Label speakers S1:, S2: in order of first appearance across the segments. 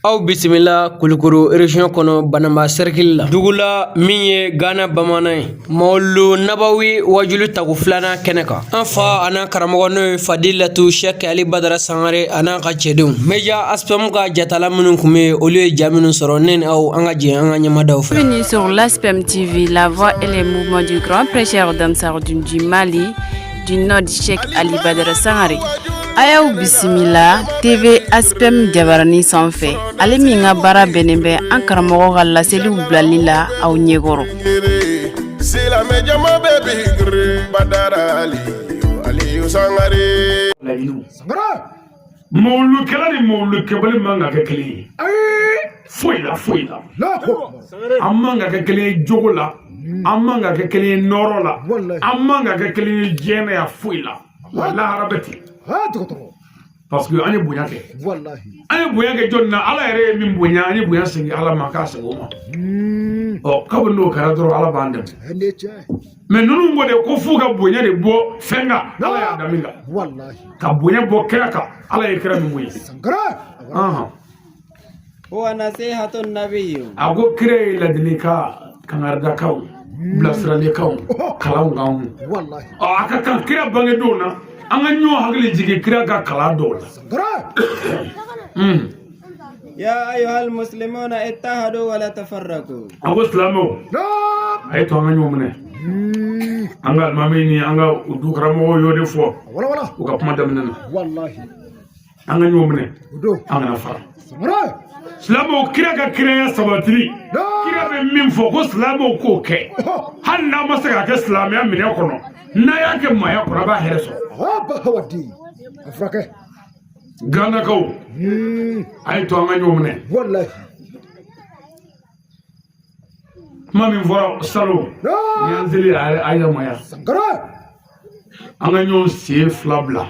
S1: Aw bisimila Kulukoro région kɔnɔ Banamba cercle la dugu la min ye Gana bamanan ye Mawulu Nabawi wajulu tako filanan kɛnɛ kan an fa an'an karamɔgɔ n'o ye Fadilatu Sɛki Ali Badara Sangare a n'a ka cɛdenw Media Aspem ka jatala minnu tun bɛ yen olu ye ja minnu sɔrɔ ne ni aw an ka jɛ an ka ɲɛmadaw fɛ.
S2: Bienvenue sur l'ASPEM TV, la voix et les mouvements du grand prêcheur d'Ansarudine du Mali, du nom de Cheikh Ali Badara Sangare. A y'aw bisimila TV ASPEM jabarani sanfɛ ale min ka baara bɛnnen bɛ an karamɔgɔ ka laseliw bilali la aw ɲɛkɔrɔ.
S3: Silamɛ jama bɛɛ bi girin Badara Aliyu Aliyu Sangare.
S4: Laɲiniw mawulukɛla ni mawulukɛbali man ka kɛ kelen ye foyi la foyi la an man ka kɛ kelen ye jogo la an man ka kɛ kelen ye nɔɔrɔ la an man ka kɛ kelen ye diɲɛ na yan foyi la wa lahara bɛ ten parce que an ye bonya kɛ an ye bonya kɛ jɔnni na ala yɛrɛ ye min bonya an ye bonya segin ala ma k'a segin o ma ɔ kabini n'o kɛra dɔrɔn ala b'an dɛmɛ mais ninnu ko de ko f'u ka bonya de bɔ fɛn kan ala y'a da min kan ka bonya bɔ kira kan ala ye kira min bonya.
S5: Huwa nasihatu nabiyyu.
S4: A ko kira ye ladilikan kangaridakanw bilasiralikanw kalanw k'anw ɔ a ka kan kira bangedon na an ka ɲɔgɔn hakili jigin kira ka kalan dɔw la.
S5: Ya ayyuhal muslimuna ittahadu wa la tafarraqu.
S4: A ko silamɛw a ye to an ka ɲɔgɔn minɛ an ka alimami ni an ka du karamɔgɔw y'o de fɔ u ka kuma daminɛ na an ka ɲɔgɔn minɛ an kana fara silamɛw kira ka kiraya sabatili kira bɛ min fɔ ko silamɛw k'o kɛ hali n'a ma se k'a kɛ silamɛya minɛ kɔnɔ n'a y'a kɛ maaya kɔnɔ a b'a hɛrɛ sɔrɔ. Ganakaw a ye to an ka ɲɔgɔn minɛ kuma min fɔra salon ni an seli a yɛrɛ an ka ɲɔgɔn sen fila bila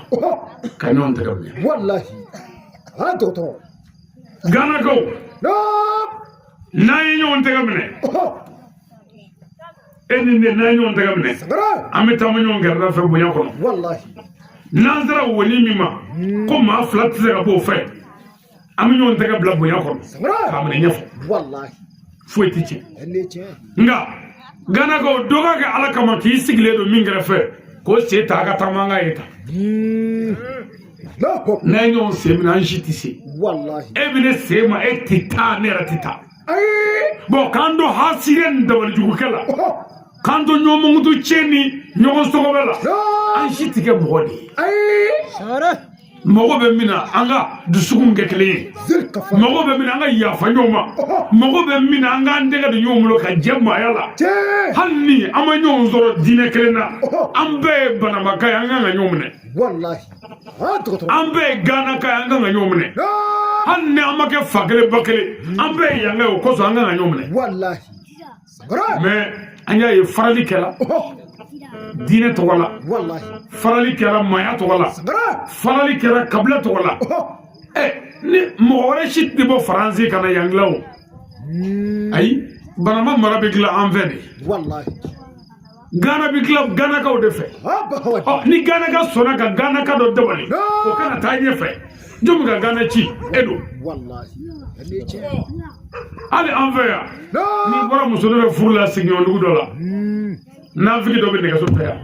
S4: ka ɲɔgɔn tɛgɛ minɛ Ganakaw n'an ye ɲɔgɔn tɛgɛ minɛ e ni ne n'an ye ɲɔgɔn tɛgɛ minɛ an bɛ taama ɲɔgɔn kɛrɛfɛ fɛ bonya kɔnɔ n'an sera woni min ma ko maa fila tɛ se ka bɔ o fɛ an bɛ ɲɔgɔn tɛgɛ bila bonya kɔnɔ k'a minɛ ɲɛfɛ foyi tɛ tiɲɛ nka Ganakaw dɔ ka kɛ ala kama k'i sigilen don min kɛrɛfɛ k'o sen ta a ka taama an k'a ye tan n'an ye ɲɔgɔn sen minɛ an si tɛ se e bɛ ne sen ma e tɛ taa ne yɛrɛ tɛ taa bon k'an to hasidiya ni dabalijugukɛ la k'an to ɲɔgɔn mankutu tiɲɛ ni ɲɔgɔn sɔgɔbɛ la an si tɛ kɛ mɔgɔ de ye mago bɛ min na an ka dusukun kɛ kelen ye mago bɛ min na an ka yafa ɲɔgɔn ma mago bɛ min na an k'an tɛgɛ don ɲɔgɔn bolo ka jɛ maaya la hali ni an ma ɲɔgɔn sɔrɔ diinɛ kelen na an bɛɛ ye banamaka ye an kan ka ɲɔgɔn minɛ an bɛɛ ye ganaka ye an kan ka ɲɔgɔn minɛ hali ni an ma kɛ fa kelen ba kelen an bɛɛ ye yanka ye o kosɔn an kan ka ɲɔgɔn minɛ mais an y'a ye farali kɛra diinɛ tɔgɔ la farali kɛra maaya tɔgɔ la farali kɛra kabila tɔgɔ la ɛ ni mɔgɔ wɛrɛ si tɛ bɔ faransi ka na yan dilan o ayi banama mara bɛ dilan an fɛ de Gana bɛ dilan Ganakaw de fɛ ɔ ni Ganaka sɔnna ka Ganaka dɔ dabali o kana taa ɲɛfɛ jɔn bɛ ka Gana ci e don hali an fɛ yan n'i bɔra muso dɔ bɛ furu la sigiɲɔgɔn dugu dɔ la nafigi dɔ bɛ nɛgɛso ta yan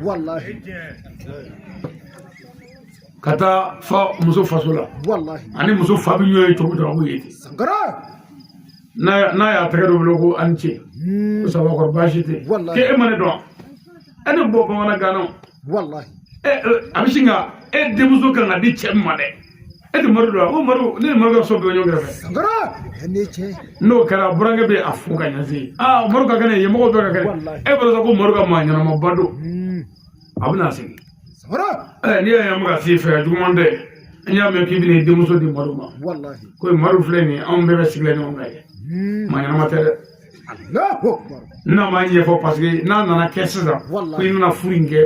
S4: ka taa fa muso faso la ani muso fa bɛ ɲɔgɔn ye cogo dɔ la a b'o ye ten n'a y'a tɛgɛ dɔ bolo ko a ni ce ko ça va kɔrɔ baasi tɛ k'e ma ne dɔn e ne bɔ bamanan Gana a bɛ sin ka e denmuso kan ka di cɛ min ma dɛ e tɛ Madu dɔn ko Madu ne ni Madu ka so bɛɛ ɲɔgɔn kɛrɛfɛ n'o kɛra burankɛ bɛ a fo ka ɲɛsin aa Madu ka kɛnɛ yen mɔgɔw bɛɛ ka kɛnɛ e b'a dɔn ko Madu ka maa ɲɛnamaba don a bɛna segin n'i y'a ye an bɛ ka s'i fɛ a juguman tɛ an y'a mɛn k'i bɛna i denmuso di Madu ma ko Madu filɛ nin ye anw bɛɛ bɛ sigilen ɲɔgɔn kan ye maa ɲɛnama tɛ dɛ n'a m'a ɲɛfɔ parce que n'a nana kɛ sisan ko i nana furu in kɛ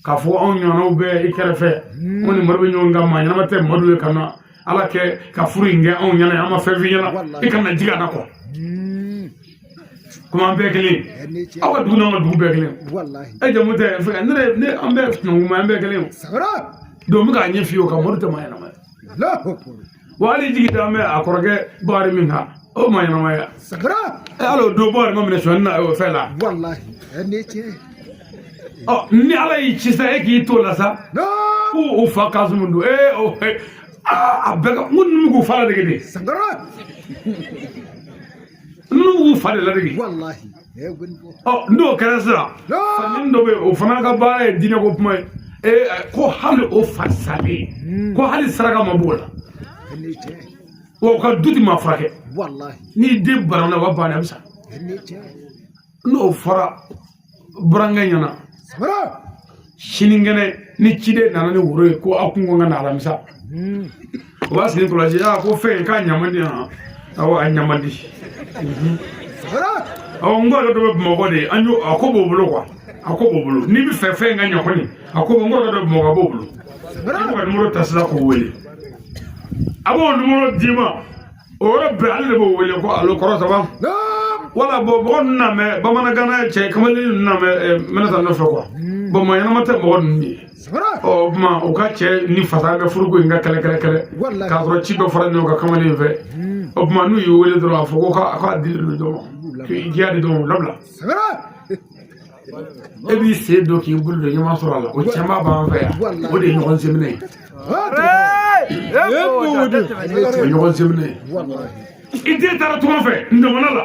S4: k'a fɔ anw ɲɔgɔnnaw bɛ i kɛrɛfɛ ko ni Madu bɛ ɲɔgɔn kan maa ɲɛnama tɛ Madu ye ka na ala kɛ ka furu in kɛ anw ɲɛna an ma fɛn f'i ɲɛna i kana jigin a na quoi komi an bɛɛ kelen aw ka dugu n'an ka dugu bɛɛ kelen e jamu tɛ fɛn ne ne an bɛɛ tunankuma an bɛɛ kelen donc n bɛ k'a ɲɛf'i ye o kan Madu tɛ maa ɲɛnama ye. Wa hali jigi da bɛ a kɔrɔkɛ Bakari min kan, o ma ɲɛnamaya. Hali o don Bakari ma minɛ sonyani na o fɛn la.
S6: Walahi, ne tiɲɛ.
S4: Ɔ, ni Ala y'i ci sa, e k'i t'o la sa, ko o fa Kasumu don. Ee, o aa, a bɛɛ ka n ko ninnu k'u fa ladege de. Ninnu k'u fa de ladege.
S6: Walahi.
S4: Ɔ, n'o kɛra sisan, fanin dɔ bɛ yen, o fana ka baara ye diinɛ ko kuma ye. Ee, ko hali o fa salen, ko hali saraka ma b'o la. Wa u ka du ti maa furakɛ. N'i den banana, o ka banna, a bɛ sa. N'o fɔra burankɛ ɲɛna, sinikɛnɛ ni ciden nana ni woro ye ko aw kun ko n ka na alamisa, o b'a sigi kɔlɔsi. Aa, ko fɛn k'a ɲa man di. Han, awɔ, a ɲa man di. Awɔ, n kɔrɔkɛ dɔ bɛ Bamakɔ de, an y'o a ko b'o bolo quoi, a ko b'o bolo. N'i bɛ fɛ fɛn in ka ɲɛ kɔni, a ko n kɔrɔkɛ dɔ bɛ Bamakɔ, a b'o bolo. I b'o ka nimoro ta sisan k'o wele, a b'o nimoro d'i ma o yɔrɔ bɛɛ. Ale de b'o wele ko alo kɔrɔ, ça va? Wala bon, mɔgɔ ninnu na mɛn bamanankan na, cɛ kamalen ninnu na mɛn mɛnɛ nɔfɛ quoi. Bon, maa ɲɛnama tɛ mɔgɔ ninnu ye. Ɔ, o tuma u ka cɛ ni fasa bɛ furuko in ka kɛlɛ kɛlɛ kɛlɛ k'a sɔrɔ ci dɔ fara ɲɔgɔn kan kamalen in fɛ. O tuma n'u y'i wele dɔrɔn, a fɔ ko k'a di dɔ ma, k'i y'a di dɔ ma, o labila. E b'i sen don k'i bolo don, ɲuman sɔrɔ a la. O caman b'an fɛ yan, o de ye ɲɔgɔn seminɛ ye, o ye ɲɔgɔn seminɛ ye. I den taara tunga fɛ ndamana la,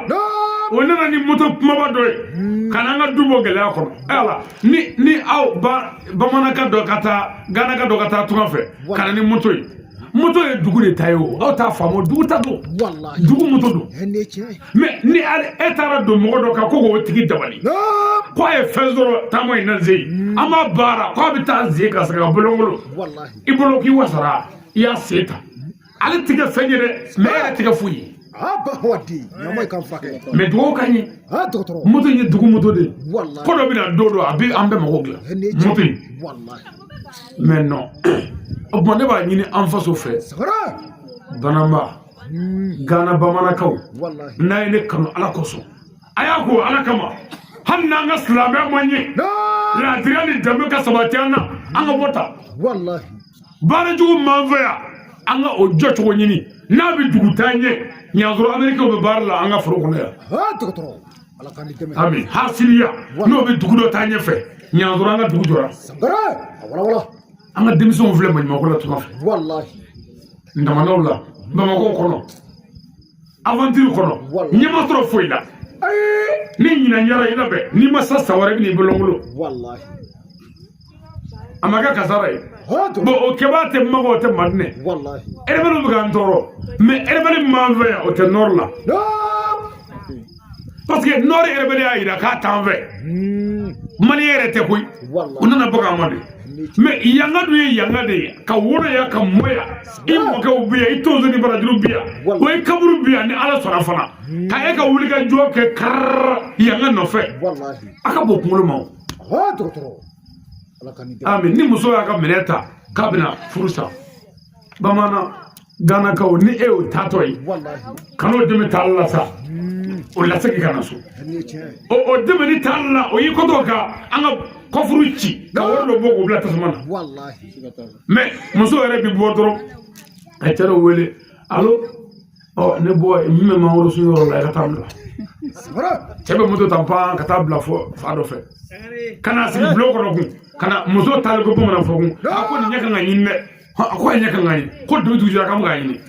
S4: o nana ni moto kumaba dɔ ye ka n'an ka du bɔ gɛlɛya kɔnɔ. Ala ni aw ba bamanankan dɔ ka taa ganaka dɔ ka taa tunga fɛ ka na ni moto ye, moto ye dugu de ta ye. O aw t'a faamu, dugu ta don, dugu moto don. Mais ni e taara don mɔgɔ dɔ kan ko k'o tigi dabali ko a ye fɛn sɔrɔ taama in na ze, an b'a baara ko a bɛ taa ze ka segin ka bolongolo i bolo k'i wasara, i y'a sen ta. Ale tɛ kɛ fɛn ye dɛ, mais e yɛrɛ tɛ kɛ foyi ye. Mais dugawu ka ɲi. Moto in ye dugu moto de ye. Ko dɔ bɛna don dɔ, a bɛ an bɛɛ mago dilan moto in. Mais non, o tuma ne b'a ɲini an faso fɛ, Banamba Gana bamanankaw, n'a ye ne kanu Ala kosɔn, a y'a ko Ala kama, hali n'an ka silamɛya ma ɲɛ, laadiriya ni danbe ka sabati an na, an ka bɔ ta baara jugu m'an fɛ yan, an ka o jɔcogo ɲini n'a bɛ dugu taa ɲɛ. Ɲansɔrɔ Amerikɛnw bɛ baara la an ka foro kɔnɔ yan. Ami hasiriya n'o bɛ dugu dɔ taa ɲɛfɛ, ɲansɔrɔ an ka dugu jɔra. An ka denmisɛnw filɛ maɲumanko la tunga fɛ, ndamanaw la, Bamakɔ kɔnɔ, aventure kɔnɔ, ɲɛ ma sɔrɔ foyi la. Ni ɲinan yara i labɛn, n'i ma sa san wɛrɛ, i bɛ n'i bolonkolon. A ma kɛ kasara ye. Bon, o kɛbaa tɛ Maka, o tɛ Madinɛ. Rebelle bɛ k'an tɔɔrɔ, mais rebelle min b'an fɛ yan, o tɛ nord la, parce que nord rebelle y'a yira k'a t'an fɛ. Malien yɛrɛ tɛ koyi, u nana bagan ma de. Mais yanga dun ye yanga de ye, ka wolo yan, ka mɔ yan, i mɔkɛw bi yan, i tonso ni barajuru bi yan, o ye kaburu bi yan. Ni Ala sɔnna fana ka e ka wuli ka jɔ kɛ karara yanga nɔfɛ, a ka bɔ kunkolo ma o. Ami ni muso y'a ka minɛ ta k'a bɛna furu sa, bamanan ganakaw, ni e y'o taatɔ ye, kan'o dɛmɛ taali la sa, o lasegin ka na so. O dɛmɛ ni taali la, o y'i kɔtɔ ka an ka kɔfuru ci ka wari dɔ bɔ k'o bila tasuma na. Mais muso yɛrɛ bi bɔ dɔrɔn ka cɛ dɔ wele: alo, ɔ ne bɔ min bɛ mangoro sun yɔrɔ la, i ka taa bila. Cɛ bɛ moto ta pan ka taa bila fɔ fa dɔ fɛ, ka na sigi bulon kɔnɔ kun, ka na muso taalen ko bamanan fɔ kun. A ko nin ɲɛ kan ka ɲini dɛ, a ko a ɲɛ kan ka ɲini, ko dugu dugu jɛra k'an bɛ k'a ɲini.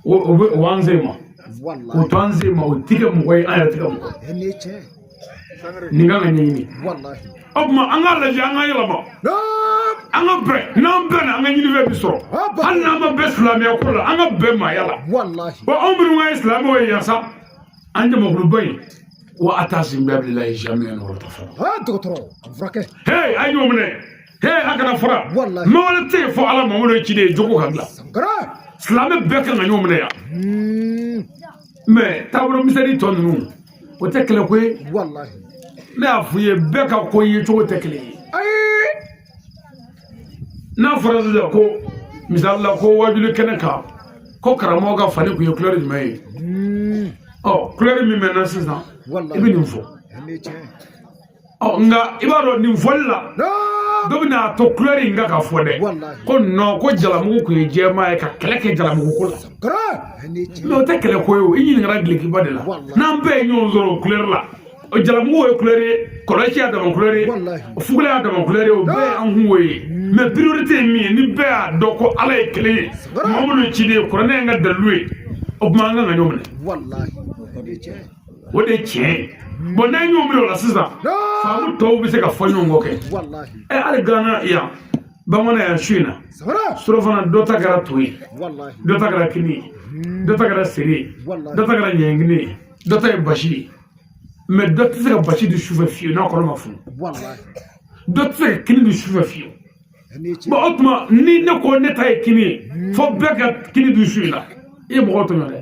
S4: O bɛ o b'an sen ma, k'o to an sen ma, o ti kɛ mɔgɔ ye, an yɛrɛ ti kɛ mɔgɔ ye. Nin kan ka ɲɛɲini. O tuma an k'a lajɛ, an ka yɛlɛma, an ka bɛn. N'an bɛnna, an ka ɲinifɛn bi sɔrɔ. Hali n'an ma bɛn silamɛya ko la, an ka bɛn maaya la. Bon, anw minnu ka ye silamɛw ye yan sa, an jamakuluba in wa a t'a sin bɛɛ bila ye jamais yɔrɔ ta fɔlɔ. Hey, a ye ɲɔgɔn minɛ. Hey, a kana fara. Mawale tɛ yen fɔ Ala Mamadu ye ciden ye, jogo ka dilan. Silamɛ bɛɛ kan ka ɲɔgɔn minɛ yan. Mais taabolo misɛnnin tɔ ninnu, o tɛ kɛlɛ ko ye. Ne y'a f'i ye, bɛɛ ka ko ye cogo tɛ kelen ye. N'a fɔra sisan ko misali la, ko wajuli kɛnɛ kan, ko karamɔgɔ ka fani kun ye couleur jumɛn ye? Ɔ, couleur min bɛ na sisan, i bɛ nin fɔ. Ɔ, nka i b'a dɔn nin fɔli la, Dɔ bɛna a to couleur in kan ka fɔ dɛ ko non, ko jalamugu tun ye jɛman ye ka kɛlɛ kɛ jalamugu ko la. Mais o tɛ kɛlɛ ko ye o. I ɲininkara dulokiba de la. N'an bɛɛ ye ɲɔgɔn sɔrɔ o couleur la, o jalamugu ye couleur ye, kɔlɔsi y'a dama couleur ye, fugula y'a dama couleur ye, o bɛɛ ye an kungo ye. Mais priorité ye min ye, ni bɛɛ y'a dɔn ko Ala ye kelen ye, Muhamadu ye ciden ye, kuranɛ y'an ka dalilu ye, o tuma an kan ka ɲɔgɔn minɛ. O de ye tiɲɛ ye. Bon, n'an ye ɲɔgɔn minɛ o la sisan, faamu tɔw bɛ se ka fɔ ɲɔgɔn kɔ kɛ. Ɛ, hali Gana yan, bamanan yan, su in na, surɔfana, dɔ ta kɛra to ye, dɔ ta kɛra kini ye, dɔ ta kɛra seri ye, dɔ ta kɛra ɲɛɲɛkini ye, dɔ ta ye basi ye. Mais dɔ tɛ se ka basi dun sufɛ fiyewu n'a kɔnɔ ma funu. Dɔ tɛ se ka kini dun sufɛ fiyewu. Bon, o tuma ni ne ko ne ta ye kini ye, fo bɛɛ ka kini dun su in na, i ye mɔgɔw tɔɲɔ dɛ.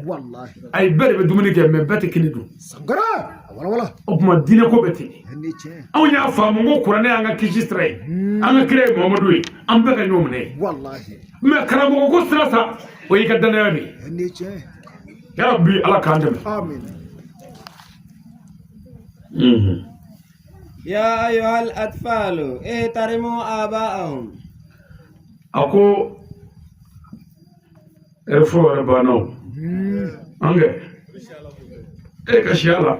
S4: Ayi, bɛɛ de bɛ dumuni kɛ, mais bɛɛ tɛ kini dun. O tuma diinɛ ko bɛ ten. Anw y'a faamu ko kuranɛ y'an ka kisi sira ye, an ka kira ye Muhamadu ye, an bɛɛ ka ɲɔgɔn minɛ ye. Mais karamɔgɔ ko sira sa, o y'i ka danaya de ye. Yarabi, Ala k'an dɛmɛ.
S5: يا أيها الأطفال احترموا آباءهم.
S4: A ko ɛrɛ fɔlɔ yɛrɛ banna o. An kɛ e ka siya la.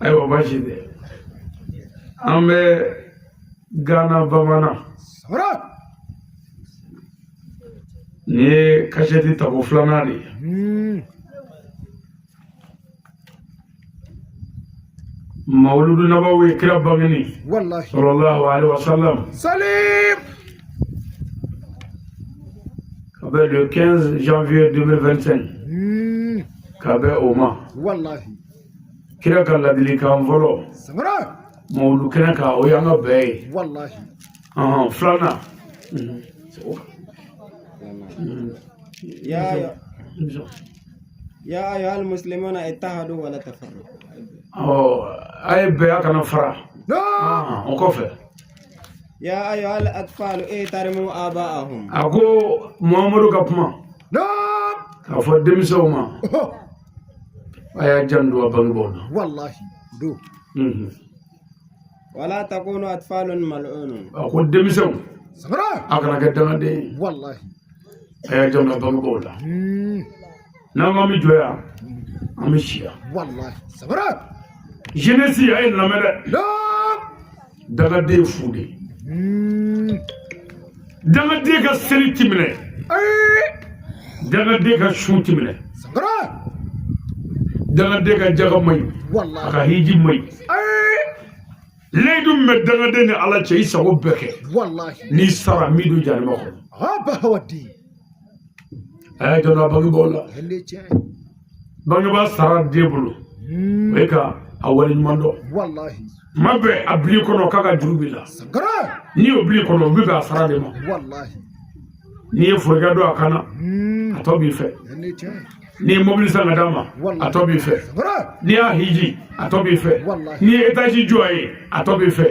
S4: Ayiwa, baasi tɛ. An bɛ Gana bamanan. Nin ye kasɛti tako filanan de ye. Mawuludu Nabawi, kira bangeni, sallallahu alaihi wasallam,
S3: Salim.
S4: Ka bɛn le 15 janvier 2025, ka bɛn o ma, kira ka ladilikan fɔlɔ mawuludu kɛnɛ kan, o y'an ka bɛɛ ye. Ɔhɔn, filanan.
S5: يا أيها المسلمون اتحدوا ولا تفرقوا.
S4: Ɔ, a ye bɛn, a kana fara. O kɔfɛ,
S5: يا أيها الأطفال احترموا آباءهم.
S4: A ko Muhamadu ka kuma k'a fɔ denmisɛnw ma, a y'a janto a bangebaaw na.
S5: ولا تكونوا أطفال ملعون.
S4: A ko denmisɛnw, a kana kɛ dangaden ye. A y'a janto a bangebaaw la. N'an ko an bɛ jɔ yan, an bɛ si yan. Jeunesse, a ye lamɛn dɛ. Dangaden ye fu de ye. Dangaden ka seli ti minɛ, dangaden ka sun ti minɛ, dangaden ka jaga man ɲi, a ka hiji man ɲi. Layidu min bɛ dangaden ni Ala cɛ, i sago bɛɛ kɛ, n'i sara, min don jahanama kɔnɔ. A y'a janto a bangebaaw la. Bangebaa sara den bolo, o ye ka a waleɲuman dɔn. Tuma bɛɛ a bil'i kɔnɔ k'a ka juru b'i la. N'i y'o bil'i kɔnɔ, o bɛ bɛn a sara de ma. N'i ye forokɛ don a kan na, a tɔ b'i fɛ. N'i ye mobili san ka d'a ma, a tɔ b'i fɛ. N'i y'a hiji, a tɔ b'i fɛ. N'i ye étage jɔ a ye, a tɔ b'i fɛ.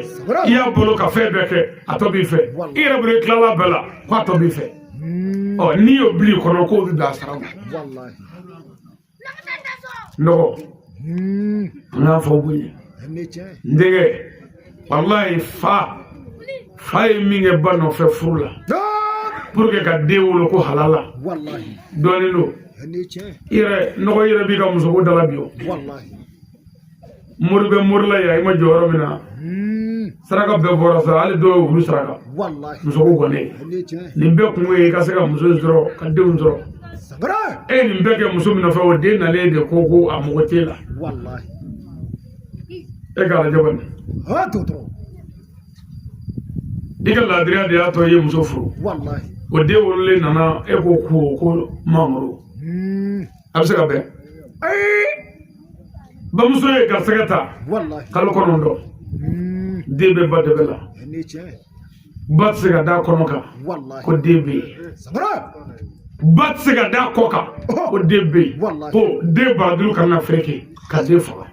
S4: I y'a bolo ka fɛn bɛɛ kɛ, a tɔ b'i fɛ. I yɛrɛ bolo, i tilala bɛɛ la, ko a tɔ b'i fɛ. Ɔ, n'i y'o bil'i kɔnɔ k'o bɛ bɛn a sara ma. Nɔgɔ, an k'a fɔ bonya. N denkɛ, walayi, fa ye min kɛ ba nɔfɛ furu la pour que ka den wolo ko halala dɔɔnin don. I yɛrɛ nɔgɔ, i yɛrɛ b'i ka musoko da la bi. O mori bɛ mori la yan, i ma jɔ yɔrɔ min na, saraka bɛɛ bɔra sa, hali dɔw ye wulu saraka musoko gɔnnen. Nin bɛɛ kun ye i ka se ka muso sɔrɔ, ka denw sɔrɔ. E ye nin bɛɛ kɛ muso min nɔfɛ, o den nalen de ko a mago t'e la. E k'a lajɛ kɔni, i ka laadiriya de y'a to i ye muso furu. O den wololen nana, e ko mangoro. A bɛ se ka bɛn? Bamuso ye garisɛgɛ ta kalo 9, den bɛ ba dɛbɛ la, ba tɛ se ka da kɔnɔ kan ko den bɛ yen, ba tɛ se ka da kɔ kan ko den bɛ yen, ko den 5000 kana fereke ka den faga.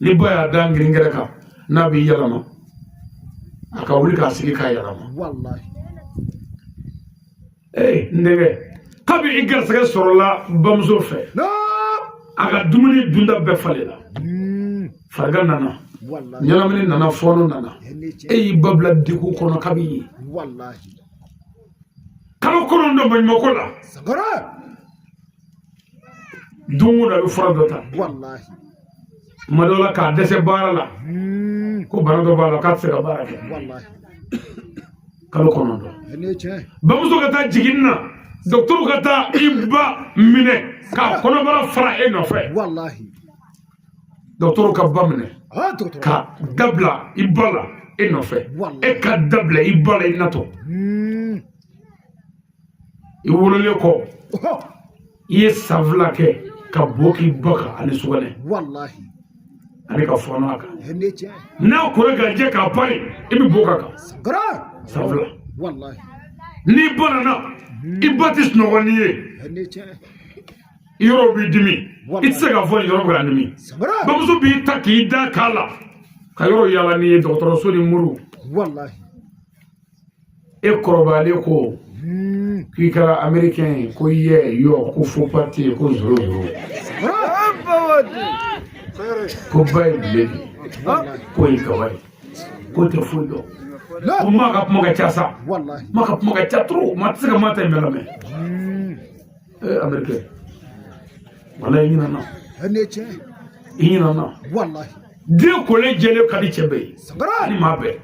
S4: Ni ba y'a da ngiringɛrɛ kan, n'a b'i yɛlɛma, a ka wuli k'a sigi k'a yɛlɛma. Ee, n denkɛ, kabi i garisɛgɛ sɔrɔla bamuso fɛ, a ka dumuni dunda bɛɛ falenna. Farigan nana, ɲɛnamini nana, fɔɔnɔ nana, e y'i ba bila degun kɔnɔ kabi yen. Kalo 9 maɲumako la, don o don a bɛ fura dɔ ta. Tuma dɔ la k'a dɛsɛ baara la, ko bana dɔ b'a la k'a tɛ se ka baara kɛ. Kalo 9, bamuso ka taa jiginni na, dɔgɔtɔrɔw ka taa i ba minɛ k'a kɔnɔbara fara e nɔfɛ. Dɔgɔtɔrɔw ka ba minɛ ka dabila i ba la e nɔfɛ, e ka dabila i ba la i natɔ. I wololen kɔ, i ye san 2 kɛ ka bo k'i ba kan ani sugunɛ ani ka fɔɔnɔ a kan. N'a kora ka jɛ k'a pari, i bɛ bo k'a kan san 2. N'i ba nana, i ba tɛ sunɔgɔ n'i ye, yɔrɔ b'i dimi, i tɛ se k'a fɔ nin yɔrɔ bɛ ka dimi. Bamuso b'i ta k'i da k'a la ka yɔrɔ yaala n'i ye dɔgɔtɔrɔso ni muru. E kɔrɔbayalen ko k'i kɛra américain ye, ko yɛ yɔ, ko faux pas tɛ yen, ko zoro zoro, ko ba ye bile de ye, ko ye kaba ye, ko tɛ foyi dɔn, ko maa ka kuma ka ca sa, maa ka kuma ka ca trop, maa tɛ se ka maa ta in bɛɛ lamɛn. Ee américain, walayi i ɲinana, i ɲinana. Den kolen jɛlen ka di cɛ bɛɛ ye ni maa bɛɛ.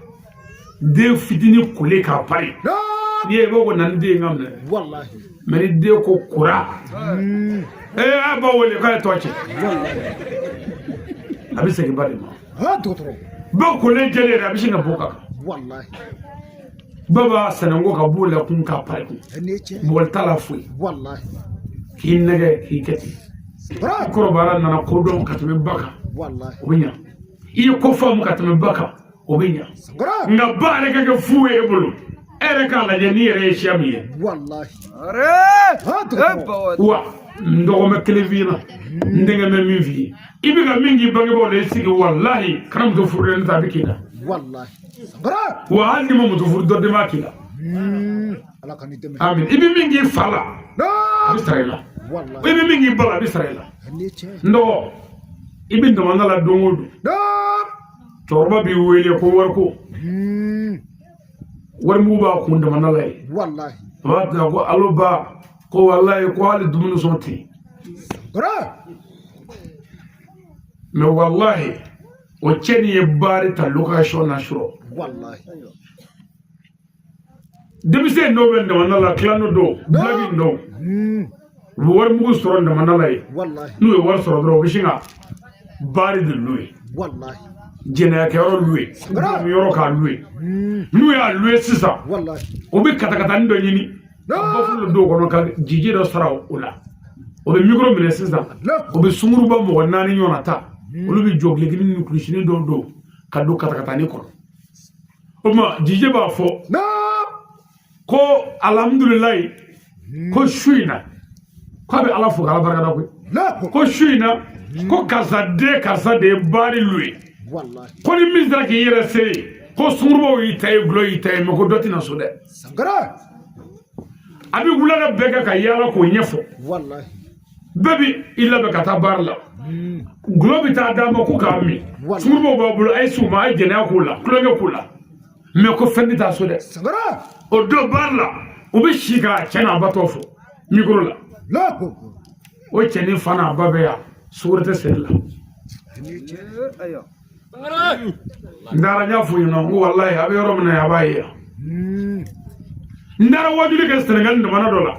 S4: Den fitinin kolen k'a pari, n'i ye i b'a ko na ni den ye n ka minɛ. Mais ni den ko kora, ee a b'a wele k'a ye tɔ cɛ, a bɛ segin ba de ma. Ba kolen jɛlen yɛrɛ, a bɛ sin ka bɔ ka kan. Ba b'a sɛnɛnko ka b'o la kun k'a pari kun, mɔgɔ t'a la foyi k'i nɛgɛ k'i kɛ ten. Kɔrɔbayara nana ko dɔn ka tɛmɛ ba kan, o bɛ ɲa. I ye ko faamu ka tɛmɛ ba kan, o bɛ ɲa. Nka ba yɛrɛ ka kɛ fu ye e bolo, e yɛrɛ k'a lajɛ n'i yɛrɛ ye siya min ye. Wa n dɔgɔmɛ kelen f'i ɲɛna, n denkɛ bɛ min f'i ye, i bɛ ka min k'i bangebaaw la, i sigi walahi kana muso furu dɛ, n'o tɛ a bɛ k'i la. Wa hali n'i ma muso furu, dɔ den b'a k'i la. Amin. I bɛ min k'i fa la, a bɛ sara i la. I bɛ min k'i ba la, a bɛ sara i la. N dɔgɔ, i bɛ damanda la don o don, cɛkɔrɔba b'i wele ko wariko, warimugu b'a kun damanda la yen. A b'a bila ko alo ba, ko walayi ko hali dumuni sɔn tɛ yen. Mais walahi o cɛ nin ye baari ta location na surɔ. Denmisɛn dɔw bɛ damanda la, clando dɔw, bilaki dɔw, u bɛ warimugu sɔrɔ damanda la yen. N'u ye wari sɔrɔ dɔrɔn, u bɛ sin ka baari de louer, jɛnɛyakɛyɔrɔ louer, yɔrɔ k'a louer. N'u y'a louer sisan, u bɛ katakatani dɔ ɲini ka baffle dɔ don o kɔnɔ ka jiji dɔ sara o la. O bɛ micro minɛ sisan, o bɛ sunguruba mɔgɔ 4 ɲɔgɔnna ta, olu bɛ jɔ gilekini ni kulusinin dɔw don ka don katakatani kɔnɔ. O tuma jiji b'a fɔ ko alhamdulilayi, ko su in na k'a bɛ Ala fo k'Ala barikada koyi, ko su in na ko karisa den karisa de ye baari louer, ko ni min sera k'i yɛrɛ se yen, ko sungurubaw y'i ta ye, gulɔ y'i ta ye, mais ko dɔ tɛna so dɛ. A bɛ wulada bɛɛ kɛ ka yaala k'o ɲɛfɔ. Bɛɛ bɛ i labɛn ka taa baara la, gulɔ bɛ taa d'a ma ko k'a min, sungurubaw b'a bolo, a ye s'u ma, a ye jɛnɛya k'u la, tulonkɛ k'u la, mais ko fɛn tɛ taa so dɛ. O don baara la, u bɛ si ka cɛ n'a ba tɔgɔ fɔ micro la. O cɛnin fa n'a ba bɛ yan, sukaro tɛ seri la. N taara n y'a f'u ɲɛna n ko walayi a bɛ yɔrɔ min na a b'a ye yan. N taara wajuli kɛ Sɛnɛgali jamana dɔ la,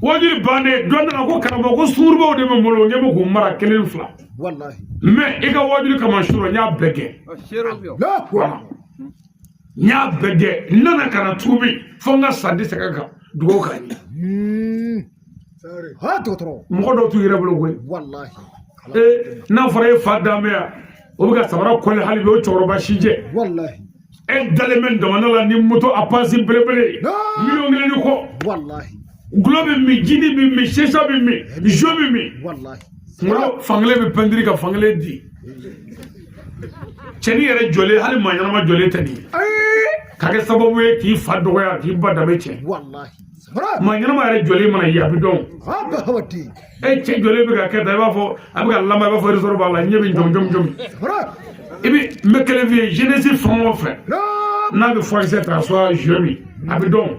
S4: wajuli bannen, dɔ nana ko karamɔgɔ ko sungurubaw de bɛ n bolo, n k'e bɛ k'u mara kelen fila, mais i ka wajuli kama surɔ n y'a bɛɛ gɛn, n y'a bɛɛ gɛn, n nana ka na tuubi fo n ka san tɛ segin kan dugawu k'a ɲɛ. Mɔgɔ dɔw t'u yɛrɛ bolo koyi. N'a fɔra e fa danbɛ yan, o bɛ ka samara kɔli hali bi, o cɛkɔrɔba si jɛ, e dalen bɛ damanda la ni moto Apache belebele ye miliyɔn 1 ni kɔ, gulɔ bɛ min, jini bɛ min, sesa bɛ min, jo bɛ min, kunkolo fankelen bɛ pɛntiri ka fankelen di. Cɛnin yɛrɛ jɔlen, hali maa ɲɛnama jɔlen tɛ nin ye, ka kɛ sababu ye k'i fa dɔgɔya, k'i ba danbe tiɲɛ. Maa ɲɛnama yɛrɛ jɔlen mana ye, a bɛ dɔn. E cɛ jɔlen bɛ ka kɛ tan, i b'a fɔ a bɛ ka lama, i b'a fɔ ressort b'a la, ɲɛ bɛ jɔn jɔn jɔn. I bɛ n bɛ kelen f'i ye, jeunesse fɛn o fɛn n'a bɛ furakisɛ ta, soit jeu min, a bɛ dɔn.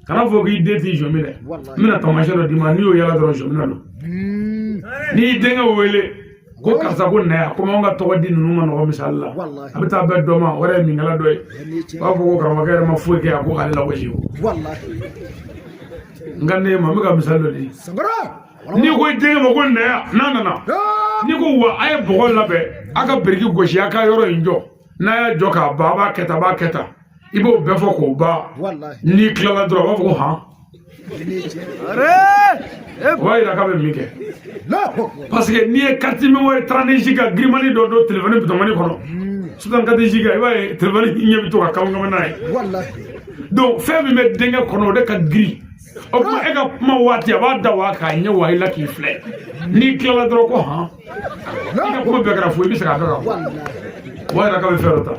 S4: Kana fɔ k'i den t'i jɔ min dɛ, n bɛna taamasiyɛn dɔ d'i ma, n'i y'o yala dɔrɔn, jɔ min don. N'i y'i denkɛ wele ko karisa, ko na yan, komi anw ka tɔgɔ di ninnu ma nɔgɔ, misali la, a bɛ taa bɛn dɔ ma, o yɛrɛ ye minkɛla dɔ ye, u b'a fɔ ko karamɔgɔkɛ yɛrɛ ma foyi kɛ, a ko k'ale lagosi. Nka ne ma, n bɛ ka misali dɔ di. N'i ko i denkɛ ma ko na yan, n'a nana, n'i ko wa a ye bɔgɔ labɛn, a ka biriki gosi, a ka yɔrɔ in jɔ, n'a y'a jɔ k'a ban, a b'a kɛ tan, a b'a kɛ tan, i b'o bɛɛ fɔ k'o ban, n'i tilala dɔrɔn, a b'a fɔ ko han, o b'a yira k'a bɛ min kɛ, parce que n'i ye carte mémoire 32 giga girimani dɔ don téléphone bitɔnmani kɔnɔ, 64 giga, i b'a ye téléphone ɲɛ bɛ to ka kama kama n'a ye. Donc fɛn min bɛ denkɛ kɔnɔ, o de ka girin. O tuma e ka kuma waati, a b'a da wa k'a ɲɛ wa i la k'i filɛ, n'i tilala dɔrɔn ko han, i ka kuma bɛɛ kɛra fu, i bɛ segin a bɛɛ kan. O b'a yira k'a bɛ fɛn dɔ ta.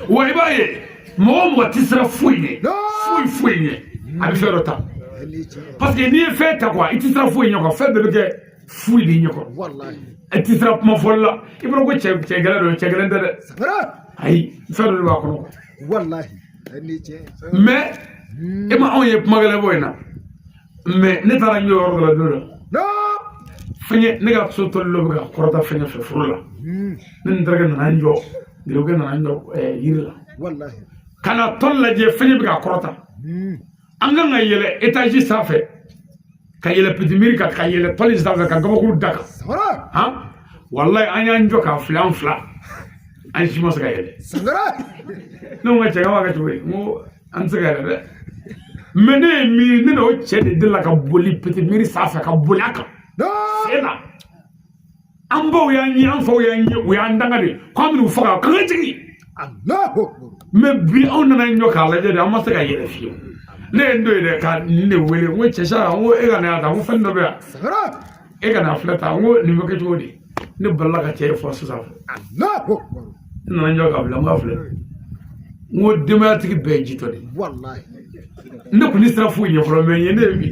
S4: Wa i b'a ye, mɔgɔ o mɔgɔ tɛ siran foyi ɲɛ, foyi foyi ɲɛ, a bɛ fɛn dɔ ta, parce que n'i ye fɛn ta quoi, i tɛ siran foyi ɲɛ quoi, fɛn bɛɛ bɛ kɛ foyi de ɲɛ kɔrɔ. I tɛ siran kuma fɔli la, i b'a dɔn ko cɛ cɛ gɛlɛn don, cɛ gɛlɛn tɛ dɛ, ayi, fɛn dɔ de b'a kɔnɔ. Mais e ma anw ye kuma gɛlɛn bɔ in na, mais ne taara n jɔ yɔrɔ dɔ la don dɔ, fɛngɛ ne ka so tɔli dɔ bɛ ka kɔrɔta fɛngɛ fɛ foro la, ne ni n terikɛ nana n jɔ, garibukɛ nana n jɔ yiri la ka na tɔli lajɛ, fɛngɛ bɛ ka kɔrɔta. An kan ka yɛlɛ étage sanfɛ, ka yɛlɛ petit mur kan, ka yɛlɛ tɔli sanfɛ, ka gabakuru da kan. Han, walayi, an y'an jɔ k'a filɛ, an fila, an si ma se ka yɛlɛ. Ne ko n ka cɛ, k'a b'a kɛ cogo di? N ko an tɛ se ka yɛlɛ dɛ. Mais ne ye miiri, ne n'o cɛ de delila ka boli petit mur sanfɛ, ka boli a kan sen na. An baw y'an ye, an faw y'an ye, u y'an danga de k'an bɛn'u faga k'an ka jigin. Mais bi anw nana n jɔ k'a lajɛ de, an ma se ka yɛlɛ fiyewu. Ne ye n don yen dɛ, ka nin de wele, n ko cɛ sa, n ko e ka na yan tan, n ko fɛn dɔ bɛ yan, e ka na filɛ tan, n ko nin bɛ kɛ cogo di? Ne balila ka cɛ ye fɔ sisan, ne nana n jɔ k'a bila, n k'a filɛ, n ko denbayatigi bɛɛ ye jitɔ de ye. Ne kun ni sira foyi ɲɛ fɔlɔ, mais ye ne ye bi,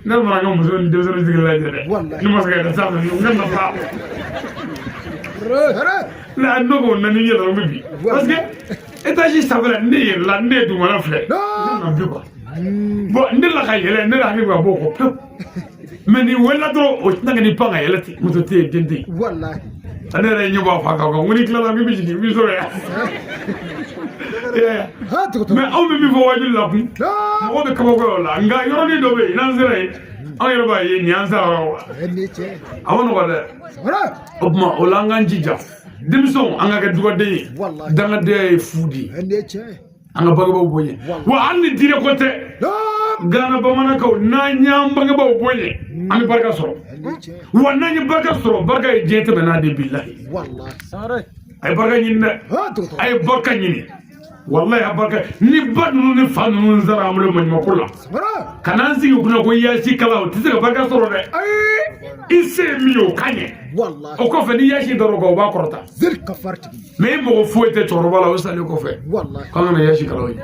S4: ne mana n ka muso ni denmisɛnnin sigilen lajɛ dɛ, ne ma se ka yɛlɛ sanfɛ fiyewu, n ka nafa ne ne ko nani n yɛlɛ, n bɛ bi, parce que étage sanfɛ la, ne yɛlɛla, ne ye dugumana filɛ, ne nana bi quoi. Bon, ne la ka yɛlɛ, ne la hakili bɛ ka bɔ o kɔ pewu, mais nin welela dɔrɔn, o tɛna kɛ ni pan ka yɛlɛ ten, muso tɛ yen, den tɛ yen. Ne yɛrɛ ye ɲɛ bɔ a fa kan, n ko n'i tilala, n bɛ jigin, n b'i sɔrɔ yan. Mais anw bɛ min fɔ wajuli la kun, mɔgɔ bɛ kabako o la, nka yɔrɔnin dɔ bɛ yen, n'an sera yen, anw yɛrɛ b'a ye nin y'an sara yɔrɔ wa, a ma nɔgɔn dɛ. O tuma o la, an k'an jija, denmisɛnw, an ka kɛ dugaden ye, dangadenya ye fu de ye, an ka bangebaaw bonya. Wa hali ni diinɛ ko tɛ, Gana bamanankaw, n'an y'an bangebaaw bonya, an bɛ barika sɔrɔ. Wa n'an ye barika sɔrɔ, barika ye diɲɛ tɛmɛ n'a de, bilahi. A ye barika ɲini dɛ, a ye barika ɲini, walayi, a barika ni ba ninnu ni fa ninnu sara an bolo maɲumanko la, ka n'an sigi kunna ko yaasi kala, o tɛ se ka barika sɔrɔ dɛ. I se ye min ye, o ka ɲɛ. O kɔfɛ, ni yaasi dar'o kan, o b'a kɔrɔta. Mais i mɔgɔ foyi tɛ cɛkɔrɔba la, o salen kɔfɛ, k'an kana yaasi kala o ye.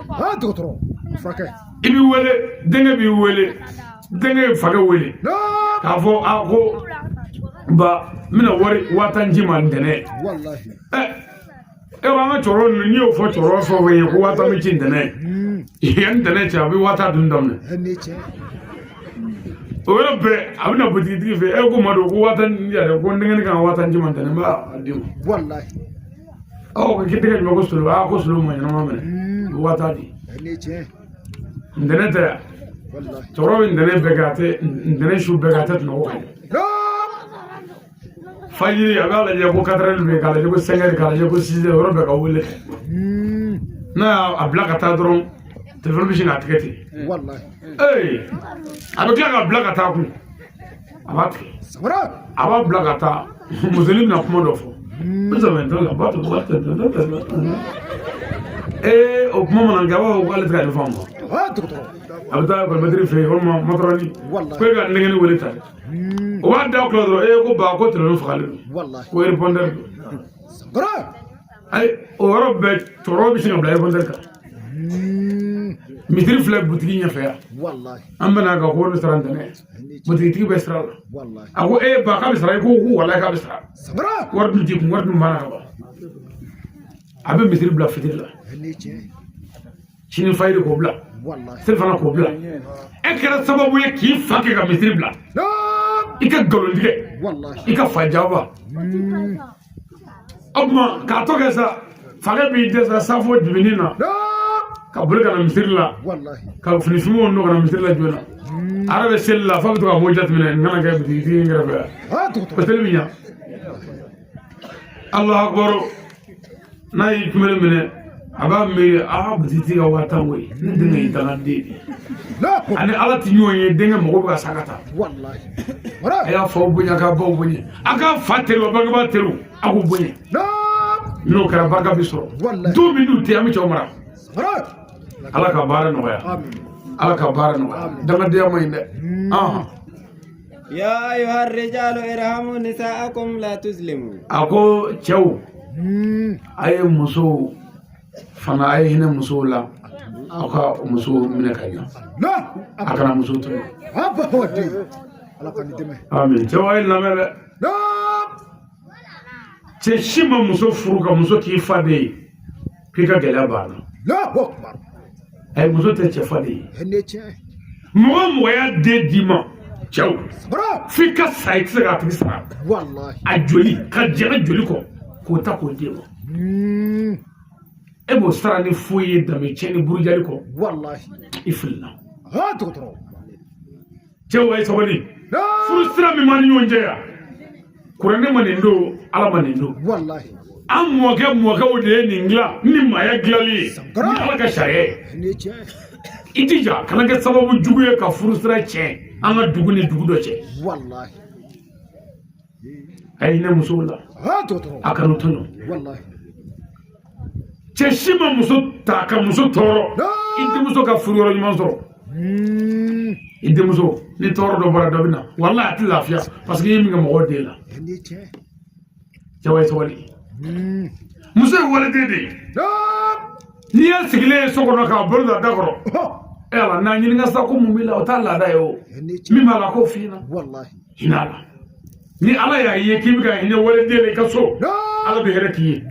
S4: I b'i wele, denkɛ b'i wele, denkɛ ye fakɛ wele k'a fɔ a ko ba, n bɛna wari 50,000 ci ma ntɛnɛn. Ɛ, e an ka cɛkɔrɔba ninnu, n'i y'o fɔ cɛkɔrɔba fɛn o fɛn ye ko 50,000 bɛ ci ntɛnɛn, yan ntɛnɛn cɛ, a bɛ 50,000 dun daminɛ. O yɔrɔ bɛɛ, a bɛna butigitigi fɛ, e ko Madu, ko 50,000 yɛrɛ, ko n denkɛ kan ka 50,000 ci ma ntɛnɛn, n b'a d'i ma. Aw ko k'i tɛgɛ jumɛn? Ko solo, aa, ko solo ma ɲɛnama minɛ, 50,000 di ntɛnɛn tɛ yan. Cɛkɔrɔba bɛ ntɛnɛn bɛɛ kɛ, a tɛ ntɛnɛn su bɛɛ kɛ, a tɛ sunɔgɔ ka ɲɛ. Fajiri, a b'a lajɛ ko 4 heures bɛ yen, k'a lajɛ ko 5 heures, k'a lajɛ ko 6 heures, o yɔrɔ bɛɛ ka wele kɛ. N'a y'a bila ka taa dɔrɔn, telefɔni bɛ sin k'a tigɛ ten. Ee, a bɛ tila k'a bila ka taa kun, a b'a tigɛ, a b'a bila ka taa, musonin bɛna kuma dɔ fɔ. Ee, o kuma mana kɛ, a b'a fɔ k'ale tɛ ka nin faamu. A bɛ taa ekɔlimɛtiri fɛ yen walima matɔrɔni, ko e ka nɛgɛni wele ta dɛ. O b'a da kulo dɔrɔn, ee, ko ba, ko telefɔni fagalen don, ko répondeur don. Ayi, o yɔrɔ bɛɛ, cɛkɔrɔba bɛ sin ka bila répondeur kan. Misiri filɛ butigi ɲɛfɛ yan. An bɛna ka ko wari bɛ sara ntɛnɛn. Butigitigi bɛ sira la. A ko e ba k'a bɛ sara, i ko ko walayi k'a bɛ sara. Wari dun t'i kun, wari dun banna ka ban. A bɛ misiri bila fitiri la. Sini fajiri k'o bila. Selifana k'o bila. E kɛra sababu ye k'i fa kɛ ka misiri bila. I ka nkalon tigɛ. I ka fa jaba. O tuma k'a tɔ kɛ sa, fakɛ b'i dɛsɛ safo jibini na ka boli ka na misiri la, ka fini finmanw don ka na misiri la joona. A yɛrɛ bɛ seli la f'a bɛ to ka mɔgɔw jateminɛ n kana kɛ bitigitigi in kɛrɛfɛ yan. O seli bɛ ɲa. Alahu akibaru, n'a y'i kunbɛn minɛ, a b'a miiri aa bitigitigi ka 50,000 koyi, ne denkɛ y'i dangaden de ye. Ani Ala ti ɲɔgɔn ye, denkɛ mago bɛ ka sa ka taa. A y'a faw bonya k'a baw bonya, a k'a fa teriw, a bangebaa teriw, a k'u bonya. N'o kɛra barika bɛ sɔrɔ. Du min n'u tɛ, an bɛ cɛw mara. Ala ka baara nɔgɔya, Ala ka baara nɔgɔya. Dangadenya man ɲi dɛ.
S5: Ya ayyuha rijalu irhamu nisaakum la tuzlimu.
S4: A ko cɛw, a ye musow fana, a ye hinɛ musow la, aw ka musow minɛ ka ɲa, a kana musow tɔɲɔ. Amin. Cɛw, a ye lamɛn dɛ. Cɛ si ma muso furu ka muso k'i fa de ye k'i ka gɛlɛya banna. Ayi, muso tɛ cɛ fa de ye. Mɔgɔ o mɔgɔ y'a den d'i ma, cɛw, f'i ka sa, i tɛ se k'a tigi sara. A joli ka jɛngɛ joli kɔ k'o ta k'o d'e ma, e b'o sara ni foyi ye danbe tiɲɛ ni burujali kɔ, i filila. Cɛw, a ye sabali. Furu sira min b'an ni ɲɔgɔn cɛ yan, kuranɛ ma nin don, Ala ma nin don, an mɔkɛ mɔkɛw de ye nin dilan ni maaya dilanli ye ni Ala ka sariya ye. I jija kana kɛ sababu jugu ye ka furu sira tiɲɛ an ka dugu ni dugu dɔ cɛ. A ye hinɛ musow la, a kana tɔɲɔ. Cɛ si ma muso ta ka muso tɔɔrɔ, i denmuso ka furu yɔrɔ ɲuman sɔrɔ. I denmuso ni tɔɔrɔ dɔ bɔra, dɔ bɛ na, walahi a tɛ lafiya, parce que i ye min kɛ mɔgɔw den la. Cɛw, ye sabali. Muso ye waliden de ye. N'i y'a sigilen ye so kɔnɔ k'a bolo don a da kɔrɔ, e Ala, n'a ɲininka sa ko mun b'i la, o t'a laada ye. O min b'a la, k'o f'i ɲɛna. Hinɛ a la. Ni Ala y'a ye k'i bɛ ka hinɛ waliden la i ka so, Ala bɛ hɛrɛ k'i ye.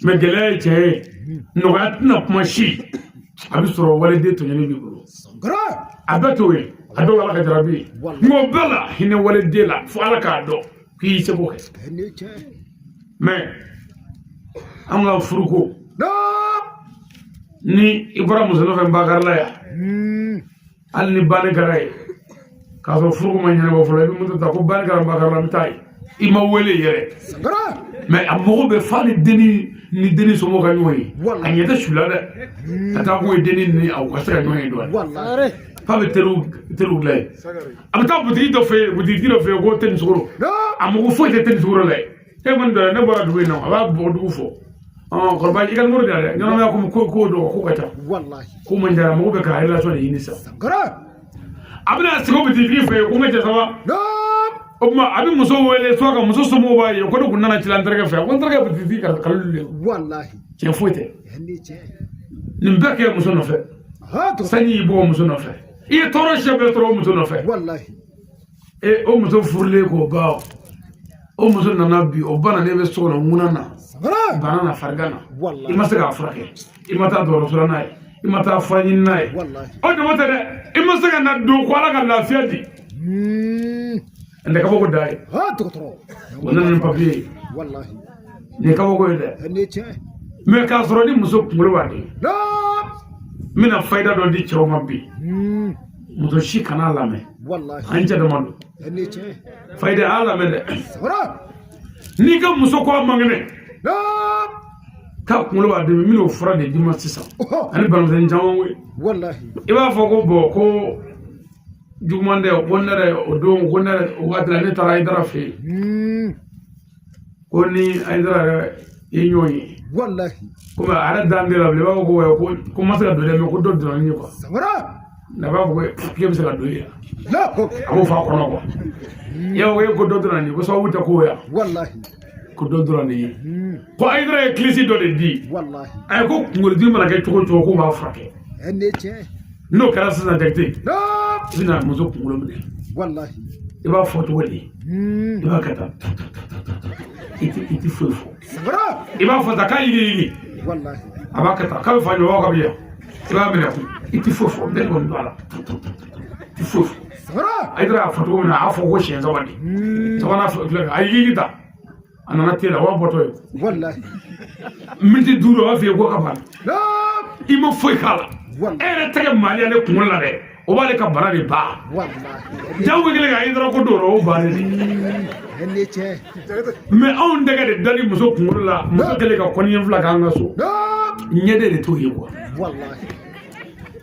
S4: Mais gɛlɛya ye tiɲɛ ye, nɔgɔya tɛna kuma si a bɛ sɔrɔ waliden tɔɲɔni b'i bolo. A bɛɛ t'o ye, a dɔw Ala ka jarabi ye. Nka o bɛɛ la, hinɛ waliden la fo Ala k'a dɔn k'i y'i seko kɛ. Mais an ka furuko, ni i bɔra muso nɔfɛ Bakari la yan, hali ni banni kɛra ye k'a sɔrɔ furuko ma ɲɛnabɔ fɔlɔ, i bɛ moto ta ko banni kɛra Bakari la, n bɛ taa yen. I ma wele yɛrɛ, mais a mago bɛ fa ni denni ni denni somɔgɔw ka ɲɔgɔn ye. A ɲɛ tɛ su la dɛ, ka taa kun ye denni ni aw ka se ka ɲɔgɔn ye dɔɔnin. Fa bɛ teriw teriw dilan yen. A bɛ taa butigi dɔ fɛ yen, butigi dɔ fɛ yen ko teni sukaro. A mago foyi tɛ teni sukaro la yen. E kɔni dɔrɔn, ne bɔra dugu in na, a b'a bɔ dugu fɔ. Kɔrɔba, i ka nimoro di yan dɛ. Ɲɛnamaya komi ko ko dɔ ko ka ca, ko man ca, mɔgɔ bɛ ka relation de ɲini sisan. A bɛna sigi o butigi fɛ yen ko n ka cɛ saba. O tuma a bɛ muso wele, soit ka muso somɔgɔw b'a ye ko ne kun nana ci la n terikɛ fɛ, ko n terikɛ butigi ka kalo de. Tiɲɛ foyi tɛ. Nin bɛɛ kɛ muso nɔfɛ, sanji y'i bugɔ muso nɔfɛ, i ye tɔɔrɔ siɲɛ bɛɛ sɔrɔ o muso nɔfɛ. E o muso furulen k'o ban, o muso nana bi, o ba nana, e bɛ so kɔnɔ ŋuna na, bana na, farigan na, i ma se k'a furakɛ, i ma taa dɔgɔtɔrɔso la n'a ye, i ma taa fura ɲini n'a ye. O dama tɛ dɛ, i ma se ka na don ko Ala ka lafiya di. N tɛ kabako da ye. O nana ni papiye ye, nin ye kabako ye dɛ. Mais k'a sɔrɔ ni muso kunkolo b'a di, n bɛna fayida dɔ di cɛw ma bi. Muso si kana lamɛn, an cɛ dama don. Fayida, a lamɛn dɛ. N'i ka muso ko a man kɛnɛ, k'a kunkolo b'a dimi, n bɛn'o fura de d'i ma sisan ani banamisɛnnin caman koyi. I b'a fɔ ko bɔn, ko juguman tɛ, ko ne yɛrɛ o don, ko ne yɛrɛ o waati la ne taara Ayidara fɛ yen, ko ni Ayidara yɛrɛ ye ɲɔgɔn ye, komi a yɛrɛ dan tɛ la bilen, i b'a fɔ ko ko n ma se ka don dɛ, mais ko dɔ donna n ye quoi. A b'a fɔ ko k'e bɛ se ka don yen, a b'o fɔ a kɔnɔ quoi. I b'a fɔ e ko dɔ donna nin ye, ko sababu tɛ ko yan. Ko dɔ dɔrɔn de ye ko Hayidara ye kilisi dɔ de di a ye, ko kunkolodimi mana kɛ cogo o cogo k'o b'a furakɛ. N'o kɛra sisan, Jakite, i bɛna muso kunkolo minɛ, i b'a fɔ cogo di? I b'a kɛ tan, i ti foyi fɔ, i b'a fɔ tan k'a yigi yigi, a b'a kɛ tan k'a bɛ fa ɲɔgɔn ka bi yan, i b'a minɛ kun, i ti foyi fɔ, bɛɛ kɔni b'a la, i ti foyi fɔ. Hayidara y'a fɔ cogo min na, a y'a fɔ ko siɲɛ saba de, sabanan filɛ, a yigi ta, a nana te la, o b'a bɔtɔ ye miniti 5, a b'a f'i ye ko ka ban, i ma foyi k'a la, e yɛrɛ tɛgɛ mali ale kunkolo la dɛ, o b'ale ka bana de ban. Jago kelen ka Hayidara ko don o bannen de. Mais anw tɛgɛ de dali muso kunkolo la, muso kɛlen ka kɔniɲɛ fila k'an ka so, ɲɛden de t'o ye quoi.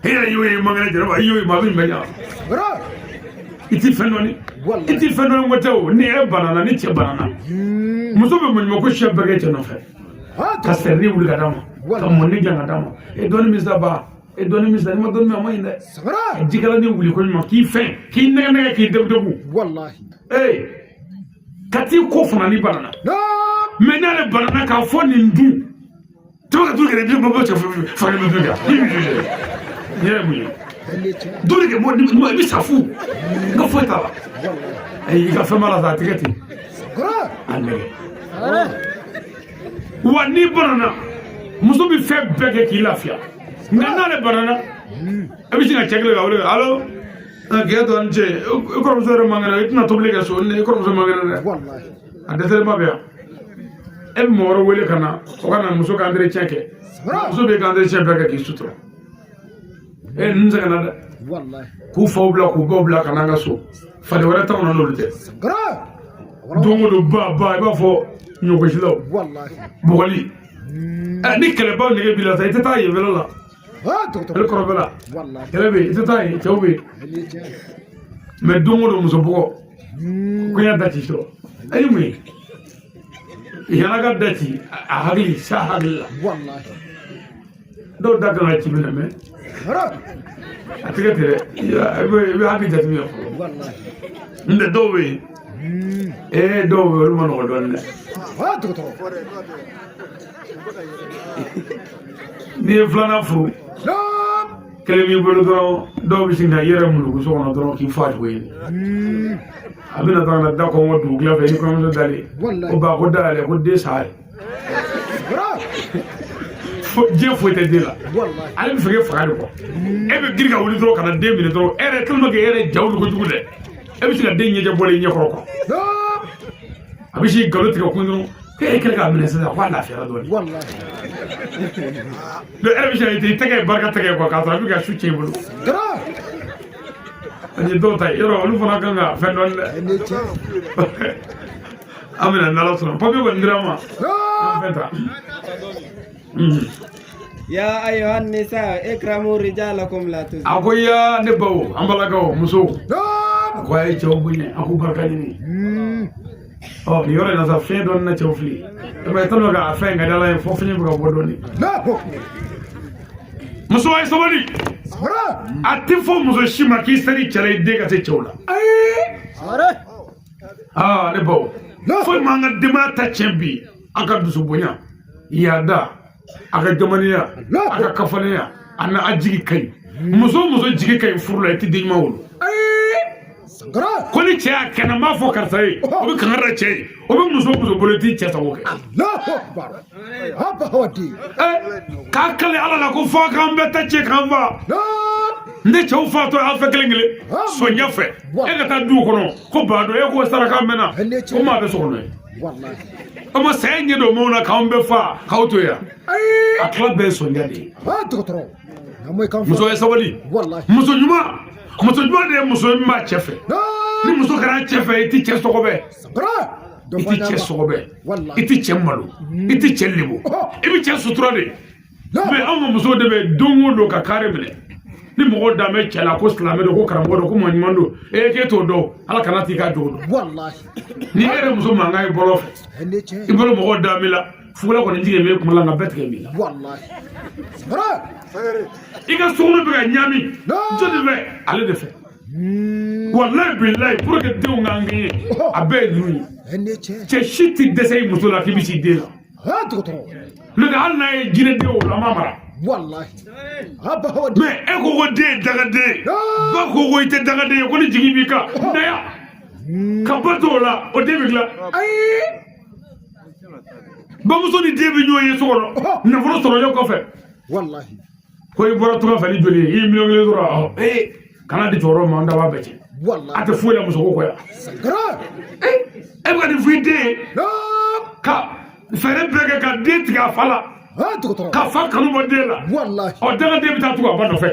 S4: E yɛrɛ y'o ye mankɛnɛ jɛnɛba, i y'o ye maa min bɛ ɲa, i ti fɛn dɔn, i ti fɛn dɔn ko tɛ o. Ni e banana, ni cɛ banana, muso bɛ maɲuman ko sɛ bɛɛ kɛ cɛ nɔfɛ, ka sɛrini wuli ka d'a ma, ka mɔni dilan ka d'a ma. E dɔɔni min sa ba, e dɔɔni min sa, n'i ma dɔɔni min a ma ɲi dɛ. Jikala ni wuli ko ɲuman, k'i fɛn, k'i nɛgɛ nɛgɛ, k'i degun degun. Ee, ka t'i ko fana ni banana. Mais n'ale banana k'a fɔ nin dun tɛmɛ ka dun kɛ, den bɔ cɛ fanga bɛ dun kɛ, nin yɛrɛ mun ye dumuni kɛ, mɔ i bɛ sa fu, n ka foyi t'a la. Ayi, i ka fɛn b'a la sa, a tigɛ ten a nɛgɛ. Wa n'i banana, muso bɛ fɛn bɛɛ kɛ k'i lafiya. Nka n'ale banana, e bɛ sin ka cɛ kelen ka wele: alo, k'e to ni ce, i kɔrɔmuso yɛrɛ man kɛnɛ, i tɛna tobili kɛ so, i kɔrɔmuso man kɛnɛ dɛ, a dɛsɛlenba bɛ yan. E bɛ mɔgɔ wɛrɛ wele ka na, o ka na muso ka entretien kɛ, muso bɛ ka entretien bɛɛ kɛ k'i sutura. E ninnu sɛgɛnna dɛ, k'u faw bila, k'u baw bila ka n'an ka so, fali wɛrɛ t'anw na n'olu tɛ. Don o don, ba ba, i b'a fɔ ɲɔgosilaw bugɔli. Ni kɛlɛbaw nege b'i la sa, i tɛ taa yen fɛlɛ la, ale kɔrɔfɛla kɛlɛ bɛ yen, i tɛ taa yen, cɛw bɛ yen. Mais don o don muso bugɔ, koɲa da ci sɔrɔ, a ye mun ye? Yala ka da ci a hakili sa hakili la, dɔw da kan ka ci minɛ, mais a tɛgɛ tɛ dɛ, i bɛ hakili jateminɛ fɔlɔ. N tɛ dɔw bɛ yen, ee, dɔw bɛ yen, olu ma nɔgɔ dɔɔnin dɛ. N'i ye filanan furu, kelen b'i bolo dɔrɔn, dɔw bɛ sin ka i yɛrɛ muluku so kɔnɔ dɔrɔn k'i fa cogo ye. A bɛna taa ka na da kɔngɔ dugukila fɛ, i ni kɔɲɔmuso dalen ko ba ko da yɛlɛ, ko den sa ye, diɲɛ foyi tɛ den la, ale bɛ fɛ k'e faga de kɔ. E bɛ girin ka wuli dɔrɔn ka na den minɛ dɔrɔn, e yɛrɛ tellement que e yɛrɛ ja wuli kojugu dɛ, e bɛ se ka den ɲɛjɛ bɔlen i ɲɛ kɔrɔ quoi. A bɛ se nkalon tigɛ kun dɔrɔn k'e kɛlen k'a minɛ sisan k'a lafiyara dɔɔnin. Donc e yɛrɛ bɛ se ka i tɛgɛ ye barika tɛgɛ ye quoi, k'a sɔrɔ a bɛ ka su tiɲɛ i bolo. An ye dɔw ta ye yɔrɔ, olu fana kan ka fɛn dɔɔnin dɛ. An bɛna n'Ala sɔnna, papiye kɔni dira an ma, an fɛn ta.
S5: Ya ayyuhan nisa ikramu rijalakum la tuz.
S4: A ko ya ne baw, an balakaw musow, a ko a ye cɛw bonya, a k'u barika ɲini. Ɔ, nin yɔrɔ in na sa, fiɲɛ dɔɔni na cɛw fili, mais tellement que a fɛn in ka di Ala ye, fo fiɲɛ bɛ ka bɔ dɔɔni. Muso, a ye sabali. A tɛ fɔ muso si ma k'i seri cɛ la, i den ka se cɛw la. Aa, ne baw, foyi m'an ka denbaya ta tiɲɛ bi, an ka dusu bonya, yaada, a ka jamaniya, a ka kafalenya, a n'a a jigi ka ɲi. Muso o muso jigi ka ɲi furu la, i tɛ den ɲuman wolo. Ko ni cɛ y'a kɛnɛ, n b'a fɔ karisa ye, o bɛ kangari da cɛ ye, o bɛ muso o muso bolo, i t'i cɛ sago kɛ. K'a kale Ala la ko fɔ k'an bɛɛ ta cɛ k'an fa, n tɛ cɛw fatɔ aw fɛ kelen kelen sɔnjɛ fɛ, e ka taa du kɔnɔ ko ba dɔ e ko saraka mɛnna ko maa bɛ so kɔnɔ ye, o ma saya ɲɛ don maaw na k'anw bɛɛ fa k'aw to yan, a tila bɛɛ ye sɔnjɛ de ye. Muso ye sabali. Muso ɲuman, muso ɲuman de ye muso ye min b'a cɛ fɛ. Ni muso kɛra cɛ fɛ, i ti cɛ sɔgɔbɛ, i ti cɛ sɔgɔbɛ, i ti cɛ malo, i ti cɛ lebu, i bɛ cɛ sutura de. Mais anw ka musow de bɛ don o don ka kari minɛ ni mɔgɔw dan bɛ cɛ la, ko silamɛ don, ko karamɔgɔ don, ko maa ɲuman don, e k'e t'o dɔn, Ala kana t'i ka jogo dɔn. Ni e yɛrɛ muso mankan ye bɔlɔ fɛ, i bolo mɔgɔw dan b'i la, fugula kɔni jigin bɛ kuma la, nka bɛɛ tigɛ b'i la. I ka sokɔnɔ bɛ ka ɲami jɔn de fɛ? Ale de fɛ. Walayi bilayi, pour que denw k'an gɛɲɛ, a bɛɛ ye ninnu ye. Cɛ si tɛ dɛsɛ i muso la k'i bɛ s'i den la. N'o tɛ hali n'a ye jinɛ den wolo, an b'a mara. Mais e ko ko den ye dangaden ye, ba ko ko i tɛ dangaden ye, ko ni jigi b'i kan daya ka ba to o la, o den bɛ dilan. Bamuso ni den bɛ ɲɔgɔn ye so kɔnɔ nafolo sɔrɔlen kɔfɛ. Ko i bɔra tunga fɛ ni joli ye, i ye miliyɔn 1 sɔrɔ, ee, kana di cɛkɔrɔba ma, an da b'a bɛɛ cɛ. A tɛ foyi la musoko kɔ yan. E bɛ ka nin fɔ i den ye ka fɛɛrɛ bɛɛ kɛ ka den tigɛ a fa la, ka fa kanu bɔ den la. Ɔ, dangaden bɛ taa tugu a ba nɔfɛ.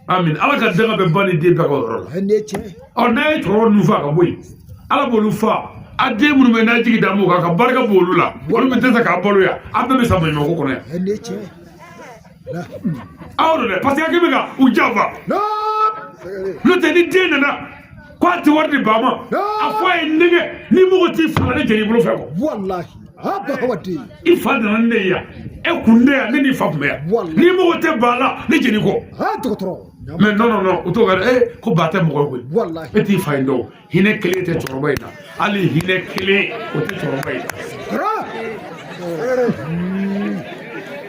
S4: Amin. Ala ka danga bɛ ba ni den bɛɛ ka o yɔrɔ la. Ɔ, n'a ye cɛkɔrɔba ninnu faa ka bɔ yen, Ala b'olu faa. A den minnu bɛ n'a jigi da m'o kan, ka barika b'olu la, olu bɛ dɛsɛ k'a balo yan. A bɛɛ bɛ sa maɲumanko kɔnɔ yan. Aw don dɛ, parce que a bɛ ka u janfa. N'o tɛ, ni den nana ko a tɛ wari di ba ma, a fɔ a ye nɛgɛ ni mɔgɔ t'i fa la, ne jɛn'i bolo fɛ kɔ. I fa nana ni ne ye yan, e kun tɛ yan, ne n'i fa tun bɛ yan. N'i mago tɛ ba la, ne jɛn'i kɔ. Mais non, non, non, u t'o kɛ dɛ. Ee, ko ba tɛ mɔgɔ ye koyi. E t'i fa in dɔn. Hinɛ kelen tɛ cɛkɔrɔba in na, hali hinɛ kelen o tɛ cɛkɔrɔba in na.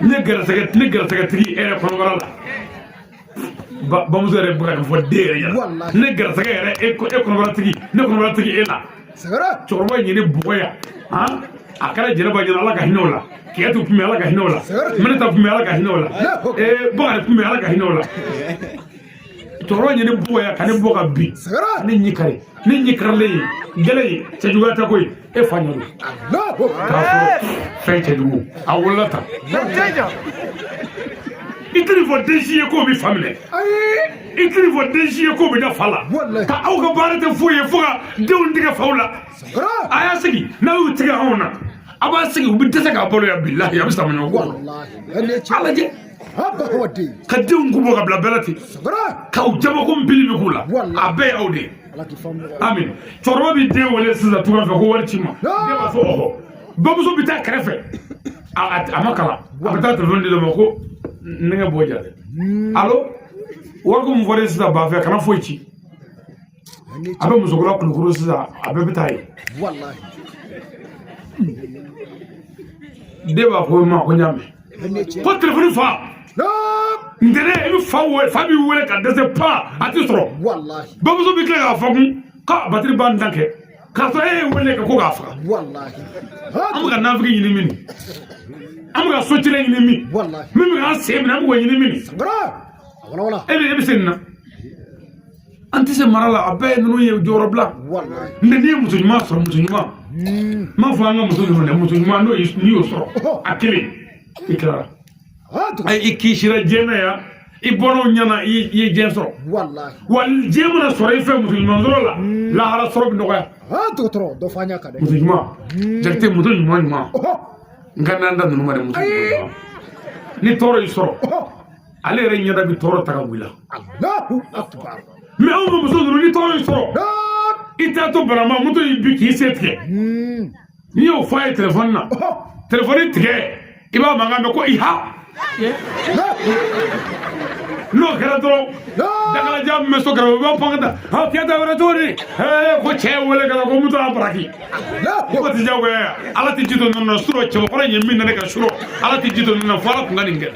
S4: Ne gɛrɛsɛgɛ, ne gɛrɛsɛgɛtigi e yɛrɛ kɔnɔbara la, bamuso yɛrɛ bɛ ka nin fɔ den yɛrɛ ɲɛna. Ne gɛrɛsɛgɛ yɛrɛ, e kɔnɔbaratigi, ne kɔnɔbaratigi e la. Cɛkɔrɔba in ye ne bugɔ yan han. A kɛra jɛnɛba ɲɛna, Ala ka hinɛ o la. Kiyatu tun bɛ, Ala ka hinɛ o la. Minɛta tun bɛ, Ala ka hinɛ o la. Ee, Bakari tun bɛ, Ala ka hinɛ o la. Cɛkɔrɔba in ye ne bugɔ yan ka ne bɔ ka bin, ne ɲi kari, ne ɲi karilen ye gɛlɛ ye. Cɛjuguya tɛ koyi, e fa ɲɛ don k'a sɔrɔ fɛn cɛjugu a wolola tan. I tɛ nin fɔ den si ye k'o bɛ fa minɛ, i tɛ nin fɔ den si ye k'o bɛ da fa la. Ka aw ka baara tɛ foyi ye fo ka denw tigɛ faw la. A y'a sigi, n'a y'u tigɛ anw na, a b'a sigi, u bɛ dɛsɛ k'a balo yan. Bilahi, a bɛ sama ɲɔgɔn kɔ. A lajɛ ka denw kun bɔ ka bila bɛɛ la ten, k'aw jabako npili bɛ k'u la, a bɛɛ ye aw de ye. Amin. Cɛkɔrɔba bɛ den wele sisan tunga fɛ ko wari ci ma, den b'a fɔ ɔhɔ. Bamuso bɛ taa kɛrɛfɛ, a ma kalan, a bɛ taa telefɔni di dɔ ma ko nɛgɛ bɔ ja dɛ. Alo, wariko min fɔra sisan ba fɛ, kana foyi ci. A bɛ musokura kulukoro sisan, a bɛɛ bɛ taa yen. Den b'a fɔ ma ko n y'a mɛn ko telefɔni fa ntɛnɛn. I bɛ fa wele, fa b'i wele ka dɛsɛ pa, a tɛ sɔrɔ. Bamuso bɛ tila k'a fɔ kun k'a batiri b'a dan kɛ k'a sɔrɔ e ye wele kɛ ko k'a faga. An bɛ ka nafigi ɲini min, an bɛ ka socɛrɛ ɲini min, min bɛ k'an sen minɛ, an bɛ k'o ɲini min. E bɛ se nin na, an tɛ se mara la. A bɛɛ ye ninnu ye jɔyɔrɔ bila. Nka n'i ye muso ɲuman sɔrɔ, muso ɲuman, n m'a fɔ an ka muso ninnu dɛ, muso ɲuman n'o n'i y'o sɔrɔ, a kelen i tilara, i kisira diɲɛ na yan, i bɔnnaw ɲɛna, i ye diɲɛ sɔrɔ. Wa diɲɛ mana sɔrɔ i fɛ muso ɲuman sɔrɔ la, lahara sɔrɔ bɛ nɔgɔya. Muso ɲuman, Jakite, muso ɲuman ɲuman, n ka n'an da ninnu ma dɛ. Muso ɲuman, ni tɔɔrɔ y'i sɔrɔ, ale yɛrɛ ɲɛda bɛ tɔɔrɔ ta ka bɔ i la. Mais anw ka muso ninnu, ni tɔɔrɔ y'i sɔrɔ, i t'a to barama moto y'i bi k'i sen tigɛ, n'i y'o fɔ a ye telefɔni na, telefɔni tigɛ, i b'a mankan mɛn ko i ha. N'o kɛra dɔrɔn, dakalajan min bɛ so kɛrɛfɛ, u b'a pan ka taa ha kɛ ta wɛrɛ cogo di? Ko cɛ ye wele ka na ko moto y'a baraki. Ko tɛ diyagoya ye, Ala tɛ ji to ninnu na surɔ. Cɛbakɔrɔ in ye min na ne ka surɔ, Ala tɛ ji to ninnu na fo Ala kun ka nin kɛ.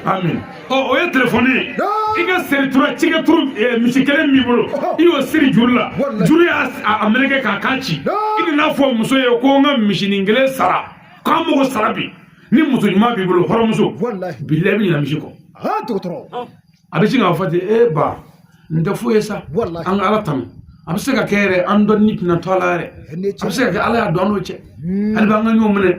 S4: Amin. Ɔ, o ye telefɔni ye. I ka seri tura cikɛ turu misi kelen b'i bolo, i y'o siri juru la, juru y'a a meleke k'a kan ci. I nana fɔ muso ye ko n ka misinin kelen sara, k'an mago sara bi. Ni muso ɲuman b'i bolo, hɔrɔnmuso, bilahi, i bɛ ɲinɛ misi kɔ. A bɛ sin k'a fɔ ten: e ba, nin tɛ foyi ye sa, an ka Ala tanu. A bɛ se ka kɛ yɛrɛ, an dɔnni tɛna to a la yɛrɛ. A bɛ se ka kɛ Ala y'a don an n'o cɛ. Hali b'an ka ɲɔgɔn minɛ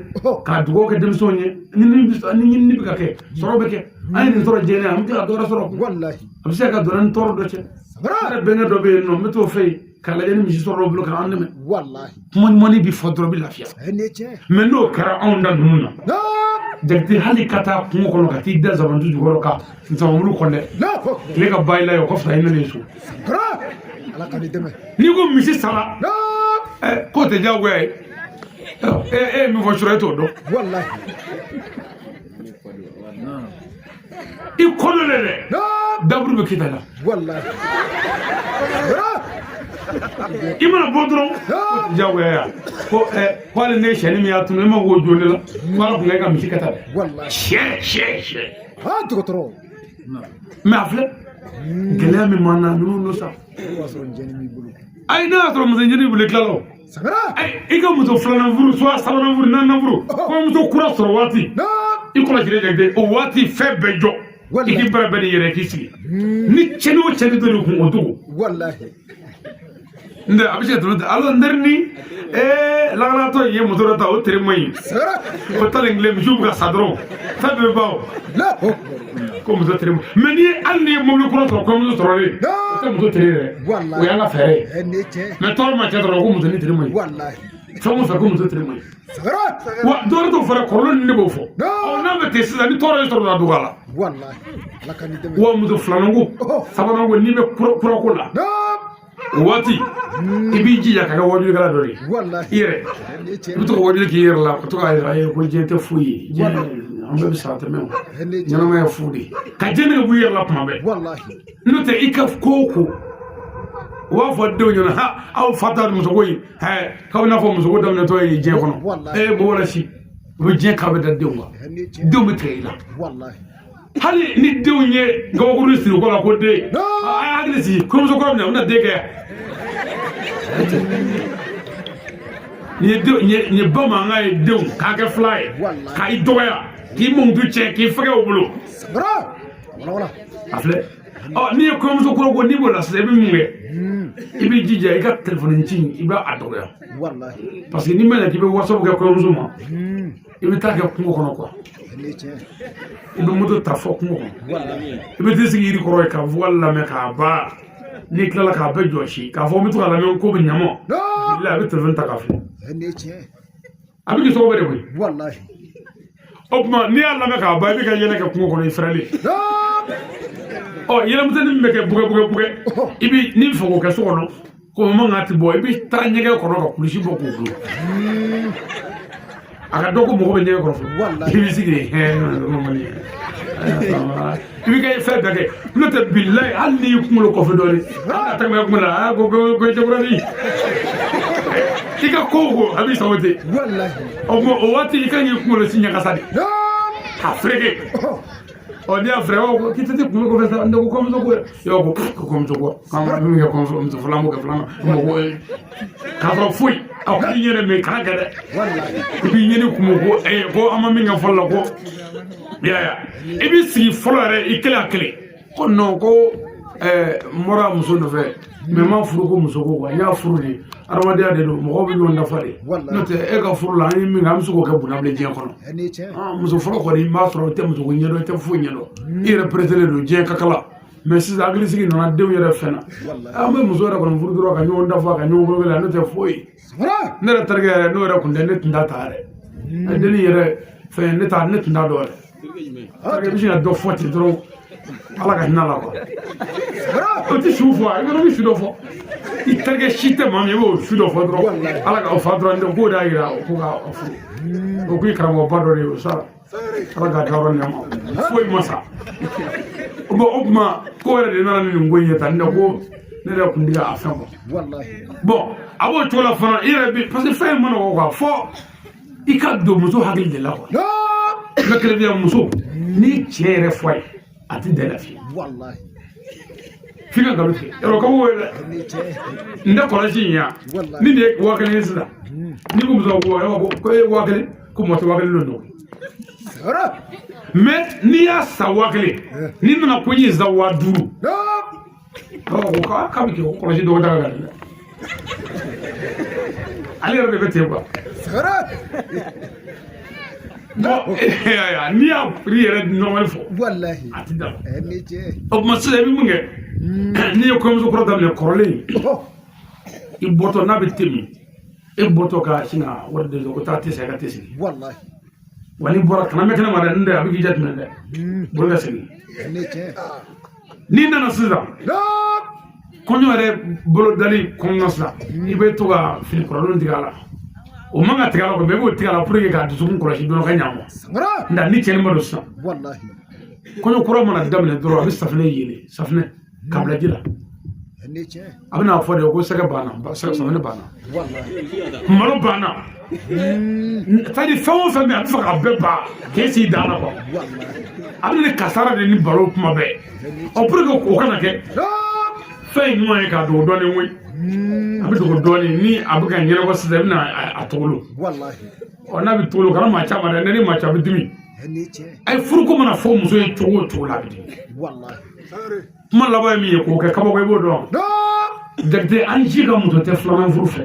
S4: k'a dugawu kɛ denmisɛnw ye. Ni ɲinini bɛ ka kɛ, sɔrɔ bɛ kɛ. An ye nin sɔrɔ diɲɛ na, an bɛ tila ka dɔ wɛrɛ sɔrɔ. A bɛ se ka kɛ donna ni tɔɔrɔ dɔ cɛ. Ne yɛrɛ bɛnkɛ dɔ bɛ yen nɔ, n bɛ t'o fɛ yen k'a lajɛ ni misi sɔrɔ bolo k'an dɛmɛ. Kuma ɲumanni bi fɔ dɔrɔn, bi lafiya. Mais n'o kɛra anw da ninnu na, Jakite, hali ka taa kungo kɔnɔ ka t'i da zabantu jukɔrɔ ka nsabanbulu kɔn dɛ, tile ka ba i la yen, o ka fisa i nalen so. N'i ko misi sara, k'o tɛ diyagoya ye. E ye min fɔ surɔ, e t'o dɔn. I kɔnɔ dɛ dɛ daburu bɛ k'i ta la. I mana bɔ dɔrɔn jagoya ya ko ko hali ne siyɛni min y'a tunu e ma k'o jɔ ne la ko ala tun ka misi ka taa dɛ sɛ sɛ sɛ.
S6: Dɔgɔtɔrɔ.
S4: Mais a filɛ gɛlɛya min b'an na ninnu don sa. Ayi n'a y'a sɔrɔ muso ɲini bolo i tilala o. I ka muso filanan furu soit sabanan furu naaninan furu kɔɲɔmuso kura sɔrɔ waati i kɔlɔsilen jate o waati fɛn bɛɛ jɔ i k'i bɛrɛ bɛn n'i yɛrɛ k'i sigi ni cɛnni o cɛnni donn'i kun o dogo. N tɛ a bɛ se ka tɛmɛ ala n teri ni lakalatɔ ye muso dɔ ta o teri man ɲi o talen kelen misiw bɛ ka sa dɔrɔn fɛn bɛɛ bɛ ban o ko muso teri man ɲi mais n'i ye hali n'i ye mobili kura sɔrɔ kɔɲɔmuso sɔrɔlen o tɛ muso teri yɛrɛ o y'an ka fɛɛrɛ ye mais tɔɔrɔ ma cɛ dɔrɔn ko muso ni teri man ɲi fɛn o fɛn ko muso teri man ɲi wa dɔwɛrɛ t'o fɔ dɛ kɔrɔlen ninnu de b'o fɔ ɔ n'a bɛ ten sisan ni tɔɔrɔ ye sɔrɔ a dogo a la wa muso filanan ko sabanan ko n'i bɛ kura ko la o waati i b'i jija ka kɛ wajulikɛla dɔ de ye i yɛrɛ i bɛ to ka wajuli k'i yɛrɛ la ka to k'a yira ye ko diɲɛ tɛ foyi ye diɲɛ an bɛɛ bɛ sa tɛmɛ o ɲɛnamaya ye fu de ye ka diɲɛ nege bɔ i yɛrɛ la tuma bɛɛ n'o tɛ i ka ko o ko u b'a fɔ denw ɲɛna ha aw fa ta musoko ye hɛ k'aw n'a fɔ musoko daminɛtɔ ye diɲɛ kɔnɔ ee mɔgɔ la si u bɛ diɲɛ k'a bɛ da denw kan denw bɛ tigɛ i la hali ni denw ye gabakuru siri kɔ la ko den a ye hakili sigi kɔɲɔmuso kura bɛ na u bɛna den kɛ yan nin ye denw nin ye ba mankan ye denw k'a kɛ fila ye k'i dɔgɔya k'i mankutu tiɲɛ k'i fɛgɛ u bolo a filɛ ɔ n'i ye kɔɲɔmuso kura ko n'i b'o la sisan i bɛ mun kɛ i b'i jija i ka telefɔni ci i b'a dɔgɔya parce que n'i ma ɲɛ k'i bɛ whatsapp kɛ kɔɲɔmuso ma i bɛ taa kɛ kungo kɔnɔ quoi i bɛ moto ta fɔ kungo kɔnɔ i bɛ t'i sigi yiri kɔrɔ yen ka vocal lamɛn k'a ban n'i tilala k'a bɛɛ jɔsi k'a fɔ n bɛ to k'a lamɛn ko bɛ ɲamɔ a bɛ telefɔni ta k'a filɛ a bɛ k'i sababu de koyi o tuma n'i y'a lamɛn k'a ban i bɛ ka yɛlɛ kɛ kungo kɔnɔ i fɛrɛlen ɔ yɛlɛmisɛnnin min bɛ kɛ bugɛ bugɛ bugɛ i bɛ n'i bɛ fɛ k'o kɛ so kɔnɔ ko man kan tɛ bɔ i bɛ taa ɲɛgɛn kɔnɔ ka kulusi bɔ k'o dulon a ka dɔn ko mɔgɔ bɛ ɲɛgɛn kɔnɔ fɔlɔ i b'i sigi i bɛ kɛ fɛn bɛɛ kɛ n'o tɛ bilayi hali n'i y'i kunkolo kɔfɛ dɔɔnin hali a tɛgɛ bɛ kunkolo la aa ko ko ko cɛkuranin i ka ko o ko a b'i sago ten o tuma o waati i kan k'i kunkolo si ɲagasa de k'a fereke ɔ n'i y'a feere ko k'i tɛ kunkolo kɔfɛ sa n ko kɔmuso ko yɛ ko ko kɔmuso ko k'an bɛ min kɛ kɔmuso muso fɔlɔ an b'o kɛ filanan mɔgɔ k'a sɔrɔ foyi aw k'i ɲɛnɛ mɛ kana kɛ dɛ i b'i ɲɛni kumu ko ee ko an ma min kɛ fɔlɔ la ko yaya i b'i sigi fɔlɔ yɛrɛ i kelen a kelen ko non ko n bɔra muso nɔfɛ mais n ma furu ko muso ko quoi n y'a furu de adamadenya de don mɔgɔw bɛ ɲɔgɔn dafa de n'o tɛ e ka furu la an ye min kɛ an bɛ se k'o kɛ bonya bilen diɲɛ kɔnɔ muso fɔlɔ kɔni i b'a sɔrɔ i tɛ musoko ɲɛdɔn i tɛ foyi ɲɛdɔn i yɛrɛ pereselen don diɲɛ ka kala mais sisan hakilisigi nana denw yɛrɛ fɛn na an bɛ muso yɛrɛ kɔni furu dɔrɔn ka ɲɔgɔn dafa ka ɲɔgɔn bolo n'o tɛ foyi ne yɛrɛ terikɛ yɛrɛ n'o yɛrɛ kun tɛ ne tun t'a ta yɛrɛ denni yɛrɛ fɛn ne t'a ne tun t'a dɔn yɛrɛ i bɛ se ka dɔ fɔ ten dɔrɔn ala ka hinɛ la quoi o tɛ su fɔ i bɛ su dɔ fɔ i terikɛ si tɛ maa min i b'o su dɔ fɔ dɔrɔn ala ka o fa dɔrɔn k'o de y'a yira ko ka furu o k'i karamɔgɔba dɔ de ye o sa ala k'a dayɔrɔ nɛɛma foyi ma sa bon o tuma ko yɛrɛ de nana ni nin ko in ye tan ne ko ne yɛrɛ kun tɛ a fɛn kɔ bon a b'o cogo la fana i yɛrɛ bi parce que fɛn in ma nɔgɔ quoi fɔ i ka don muso hakili de la quoi n bɛ kelen f'i ye muso n'i cɛ yɛrɛ fɔ a ye a tɛ da lafiya f'i ka nkalon tigɛ yɔrɔ kabako ye dɛ n tɛ kɔlɔsi in yan ni nin ye 5000 ye sisan n'i ko muso ko ko e ye 5000 ko mɔgɔ tɛ 5000 don mais n'i y'a san 5000 n'i nana ko n ye san 5000 ko k'a bɛ kɛ ko kɔlɔsi dɔgɔ da ka gɛlɛn dɛ ale yɛrɛ de bɛ ten quoi bon n'i y'a prix yɛrɛ normal fɔ a ti da o tuma sisan i bɛ mun kɛ n'i ye kɔɲɔmuso kura daminɛ kɔrɔlen i bɔtɔ n'a bɛ te min e bɔtɔ ka sin ka wari de ko taa te san i ka te sigi wa n'i bɔra kana mɛn kɛnɛ ma dɛ n tɛ a bɛ k'i jateminɛ dɛ boli ka segin n'i nana sisan kɔɲɔ yɛrɛ bolodali kɔnɔna sisan i bɛ to ka fini kɔrɔlenw tigɛ a la o man ka tigɛ a la mais i b'o tigɛ a la pour que k'a dusukun kɔlɔsi dɔrɔn ka ɲa ma nka ni cɛnni ma don sisan Kɔɲɔ kura mana daminɛ dɔrɔn, a bɛ safinɛ yeelen, safinɛ k'a bila ji la. A bɛna fɔ de ko sɛgɛ banna, safinɛ banna, malo banna. C'est-à-dire fɛn o fɛn bɛ yen, a bɛ fɛ k'a bɛɛ ban k'e sigi dan na quoi. A bɛ ni kasara de ni balo kuma bɛɛ. Ɔ, pour que o kana kɛ, fɛn ye ɲuman ye k'a dogo dɔɔnin koyi. A bɛ dogo dɔɔnin, ni a bɛ ka ɲɛnabɔ sisan, i bɛna a togolo. Ɔ, n'a bɛ togolo, kana maa caman dɛ. Ni maa caman bɛ dimi. A ye furuko mana fɔ muso ye cogo o cogo la, a bɛ dimi. Kuma laban ye min ye k'o kɛ kabako ye, i b'o dɔn. Jakite, an si ka muso tɛ filanan furu fɛ,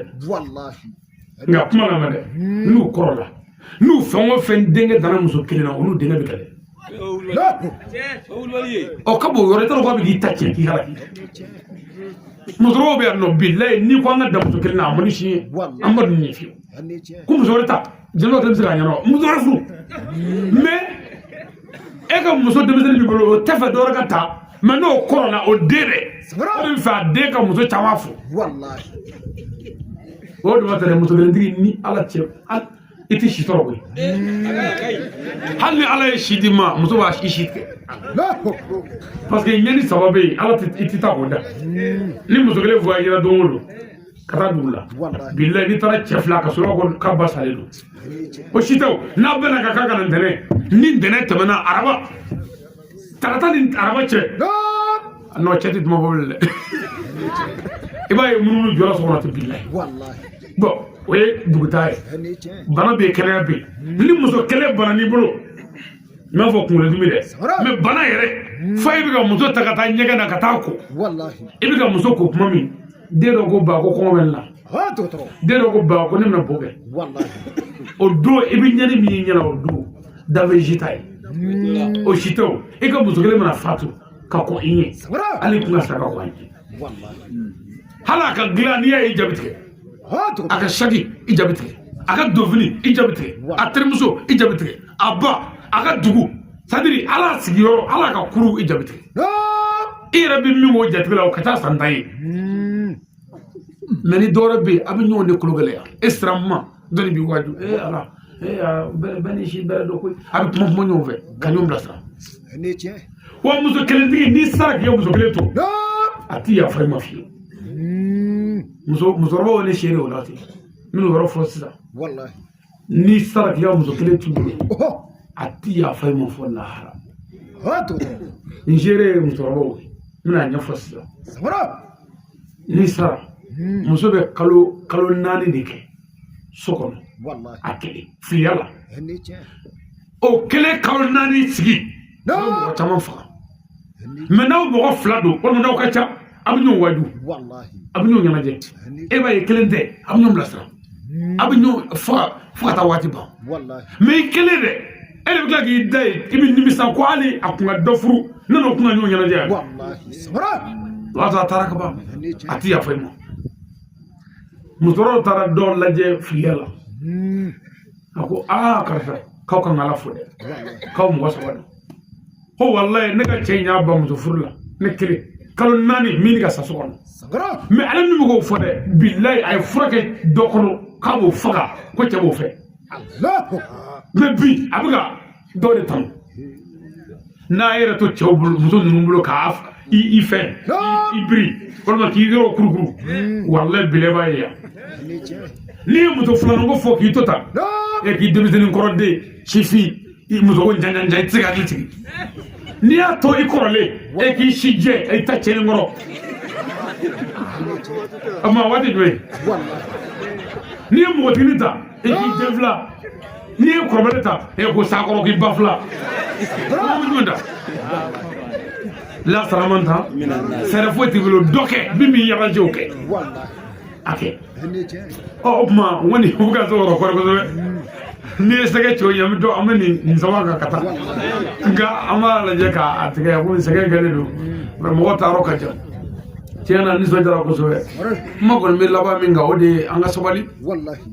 S4: nka kuma lamɛn dɛ. N'u kɔrɔla, n'u fɛn o fɛn denkɛ danna muso kelen na, olu denkɛ bɛ kɛlɛ. Ɔ, ka b'o yɔrɔ, i t'a dɔn k'a bɛ k'i ta tiɲɛ, k'i halaki. Musokɔrɔbaw bɛ yan nɔ, bilayi, n'i ko an ka dan muso kelen na, a man di si ye. An ma dun ɲɛ fiyewu ko muso wɛrɛ ta, jɛnɛba kelen bɛ se k'a ɲɛnabɔ, muso wɛrɛ furu. Mais e ka muso denmisɛnnin b'i bolo, o tɛ fɛ dɔ wɛrɛ ka ta. Mais n'o kɔrɔla, o den dɛ, o de bɛ fɛ a den ka muso caman furu. O de b'a to dɛ, muso kelentigi ni Ala cɛ, i tɛ si sɔrɔ koyi. Hali ni Ala ye si d'i ma, muso b'a i si tigɛ, parce que ɲɛni saba bɛ yen, Ala tɛ i tɛ taa k'o da. Ni muso kelen voyagera don o don ka taa dugu la, bilayi, n'i taara cɛ fila ka sɔrɔ ko k'a ba salen don, o si tɛ. O n'a bɛnna ka kan ka na ntɛnɛn, ni ntɛnɛn tɛmɛna, araba, tarata ni araba cɛ, non, cɛ tɛ duma bɔ bilen dɛ. I b'a ye munumunu jɔra so kɔnɔ ten, bilayi. Bon, o ye dugutaa ye. Bana bɛ yen, kɛnɛya bɛ yen. Ni muso kelen bana n'i bolo, n b'a fɔ kunkolodimi dɛ, mais bana yɛrɛ fo e bɛ ka muso ta ka taa ɲɛgɛn na ka taa ko. I bɛ ka muso ko tuma min, den dɔ ko ba ko kɔngɔ bɛ ne la, den dɔ ko ba ko ne bɛna bo kɛ. O don, i bɛ ɲɛni min y'i ɲɛna, o don dafe si t'a ye, o si tɛ. O e ka muso kelen mana fatu ka kɔn i ɲɛ, hali kun ka sa ka kɔn i ɲɛ, hali a ka dilan, n'i y'a ye, i jaabi tigɛ. A ka saki, i jaabi tigɛ. A ka donfini, i jaabi tigɛ. A terimuso, i jaabi tigɛ. A ba, a ka dugu, c'est à dire ala sigiyɔrɔ, ala ka kuru, i jaabi tigɛ. I yɛrɛ bɛ min k'o jatigɛ la, o ka ca san 10 ye. Mais ni dɔwɛrɛ bɛ yen, a bɛ ɲɔgɔn de kolo gɛlɛya. E siran ma dɔnni b'i waaju e ala e bɛɛ ni si bɛrɛ dɔ koyi. A bɛ kuma kuma ɲɔgɔn fɛ ka ɲɔgɔn bilasira. Wa muso kelentigi, n'i sara k'i ka muso kelen to, a ti yafa i ma fiyewu. Muso musokɔrɔbaw ne seere o la ten, n bɛn'o yɔrɔ fɔ sisan. N'i sara k'i ka muso kelen t'i bolo, a ti yafa i ma fɔ lahara. N seere ye musokɔrɔbaw ye, n bɛna ɲɛfɔ sisan. N'i sara, muso bɛ kalo 4 de kɛ so kɔnɔ a kelen filiya la. O kelen kalo 4 sigi, a bɛ mɔgɔ caman faga. Mais n'aw mɔgɔ fila don, walima n'aw ka ca, a bɛ ɲɔgɔn waaju, a bɛ ɲɔgɔn ɲɛnajɛ. E b'a ye kelen tɛ, a bɛ ɲɔgɔn bilasira, a bɛ ɲɔgɔn faga fo ka taa waati ban. Mais i kelen dɛ, e de bɛ tila k'i da yen, i bɛ nimisa ko hali a kun ka dɔ furu, ne n'o kun ka ɲɔgɔn ɲɛnajɛ yan. O y'a sɔrɔ a taara ka ban, a ti yafa i ma. Musokɔrɔbaw taara dɔ lajɛ filiya la. A ko aa, karisa, k'aw kan ka Ala fo dɛ, k'aw mɔgɔ saba don. Ko walayi, ne ka cɛ in y'a ban muso furu la, ne kelen kalo 4 min ka sa so kɔnɔ. Mais ale min bɛ k'o fɔ dɛ, bilayi, a ye fura kɛ dɔ kɔnɔ k'a b'o faga, ko cɛ b'o fɛ. Mais bi a bɛ ka dɔ de tanu n'a yɛrɛ to cɛw bolo, muso ninnu bolo, k'a i fɛn i biri walima k'i yɔrɔ kurukuru. Walayi, bilayi, b'a ye yan. N'i ye muso filanan ko fɔ k'i to tan, e k'i denmisɛnnin kɔrɔden sifin, i muso ko janjanja, i tɛ se ka hakili sigi. N'i y'a to i kɔrɔlen, e k'i si jɛ, i ta cɛnni kɔrɔ a ma waati jumɛn. N'i ye npogotiginin ta, e k'i den fila. N'i ye kɔrɔbalen ta, e ko sakɔrɔ k'i ba fila. Jumɛn ta la saraman tan, fɛɛrɛ foyi t'i bolo. Dɔ kɛ min b'i ɲɛnajɛ, o kɛ a kɛ. Ɔ, o tuma n kɔni u bɛ ka se o yɔrɔ kɔrɔ kosɛbɛ. N'i ye sɛgɛ cɛw ye, an bɛ dɔ an bɛ nin saba kan ka taa, nka an b'a lajɛ k'a tigɛ komi sɛgɛ kɛlen don. Mais mɔgɔ ta yɔrɔ ka jan. Tiɲɛ na, nisɔndiyara kosɛbɛ. Kuma kɔni bɛ laban min kan, o de ye an ka sabali,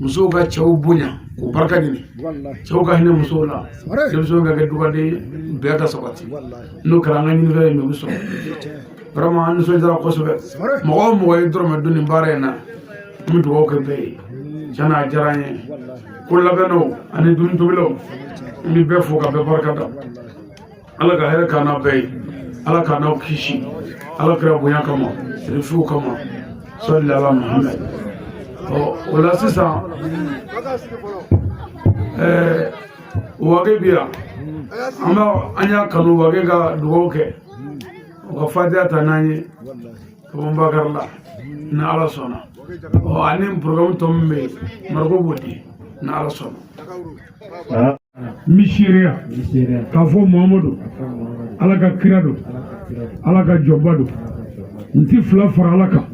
S4: musow ka cɛw bonya k'u barika ɲini, cɛw ka hinɛ musow la, denmisɛnw ka kɛ dugaden ye, bɛɛ ka sabati. N'o kɛra, an ka ɲinifɛn ye min bɛ sɔrɔ. Vraiment, an nisɔndiyara kosɛbɛ. Mɔgɔ o mɔgɔ ye dɔrɔmɛ dun nin baara in na, an bɛ dugawu kɛ bɛɛ ye. Tiɲɛ na, a diyara an ye. Ko labɛnnaw ani dumuni tobilaw, n bɛ bɛɛ fo ka bɛɛ barika da. Ala ka hɛrɛ k'an n'aw bɛɛ ye, Ala k'an n'aw kisi, Ala kira bonya kama, sirifuw kama, sɔli ala Muhammed. Ɔ o la sisan, wage bi yan, an b'a an y'a kanu wage ka dugawu kɛ, o ka fatiya ta n'an ye ka bɔ Bakari la ni Ala sɔnna. Ɔ ani programme tɔ min bɛ yen, Mariko b'o di ni Ala sɔnna. N bɛ seereya k'a fɔ Muhamadu Ala ka kira don, Ala ka jɔnba don. N ti fila fara Ala kan,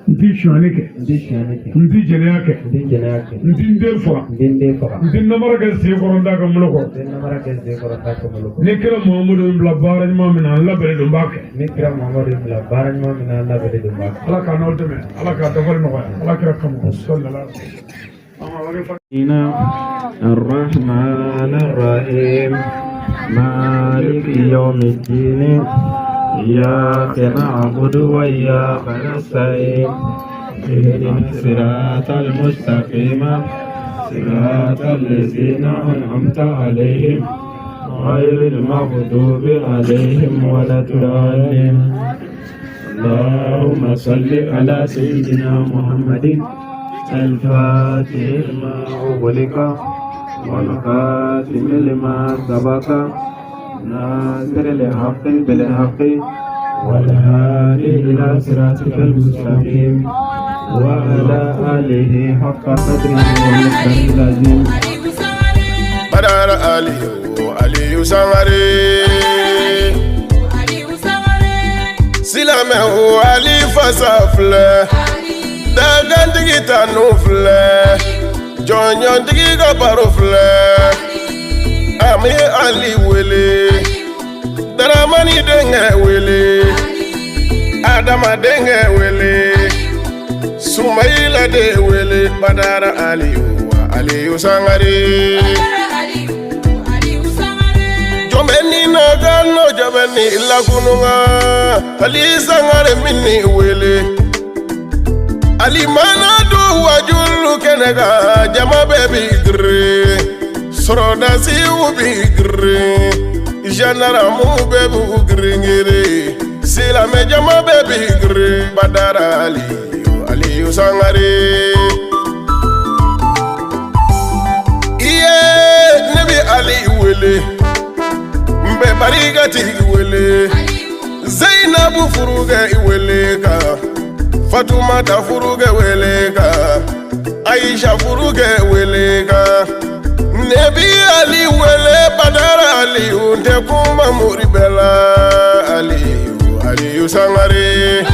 S4: n ti sonyali kɛ, n ti jɛnɛya kɛ, n ti n den faga, n ti namara kɛ sen kɔrɔ, n t'a kɛ n bolo kɔrɔ. Ni kira Muhamadu n bila baara ɲuman min na, n labɛnnen don, n b'a kɛ. Ala k'a n'aw dɛmɛ, Ala k'a dafali nɔgɔya, Ala kira kama, sɔlila.
S5: الرحمن الرحيم مالك يوم الدين إياك نعبد وإياك نستعين اهدنا الصراط المستقيم صراط الذين أنعمت عليهم غير المغضوب عليهم ولا الضالين. اللهم صل على سيدنا محمد الفاتح لما أغلق والخاتم لما سبق ناصر الحق بالحق والهادي إلى صراطك المستقيم وعلى آله حق قدره ومقداره العظيم.
S3: Badara Aliyu, Aliyu Sangare. Silamɛw, Ali fasa filɛ, dagantigi tanu filɛ, jɔnjɔntigi ka baro filɛ. An bɛ Ali wele, Daramani denkɛ wele, Adama denkɛ wele, Sumayila de wele, Badara Aliyu, Aliyu Sangare. Jɔn ni naga n'o jɔn ni lakununga, Ali Sangare min ni wele. Ali mana don wajulu kɛnɛ kan, jama bɛɛ bi girin, sɔrɔdasiw bi girin, gendarme bɛɛ b'u girin girin, silamɛ jama bɛɛ bi girin. Badara Aliyu, Aliyu Sangare. Iye, ne bi Ali wele, n bɛ barikatigi wele, Zainabu furukɛ wele kan, Fatumata furukɛ wele kan, Aisha furukɛ wele kan. Ne bi Ali wele, Badara Aliyu, n tɛ kuma mori bɛɛ la. Aliyu, Aliyu Sangare.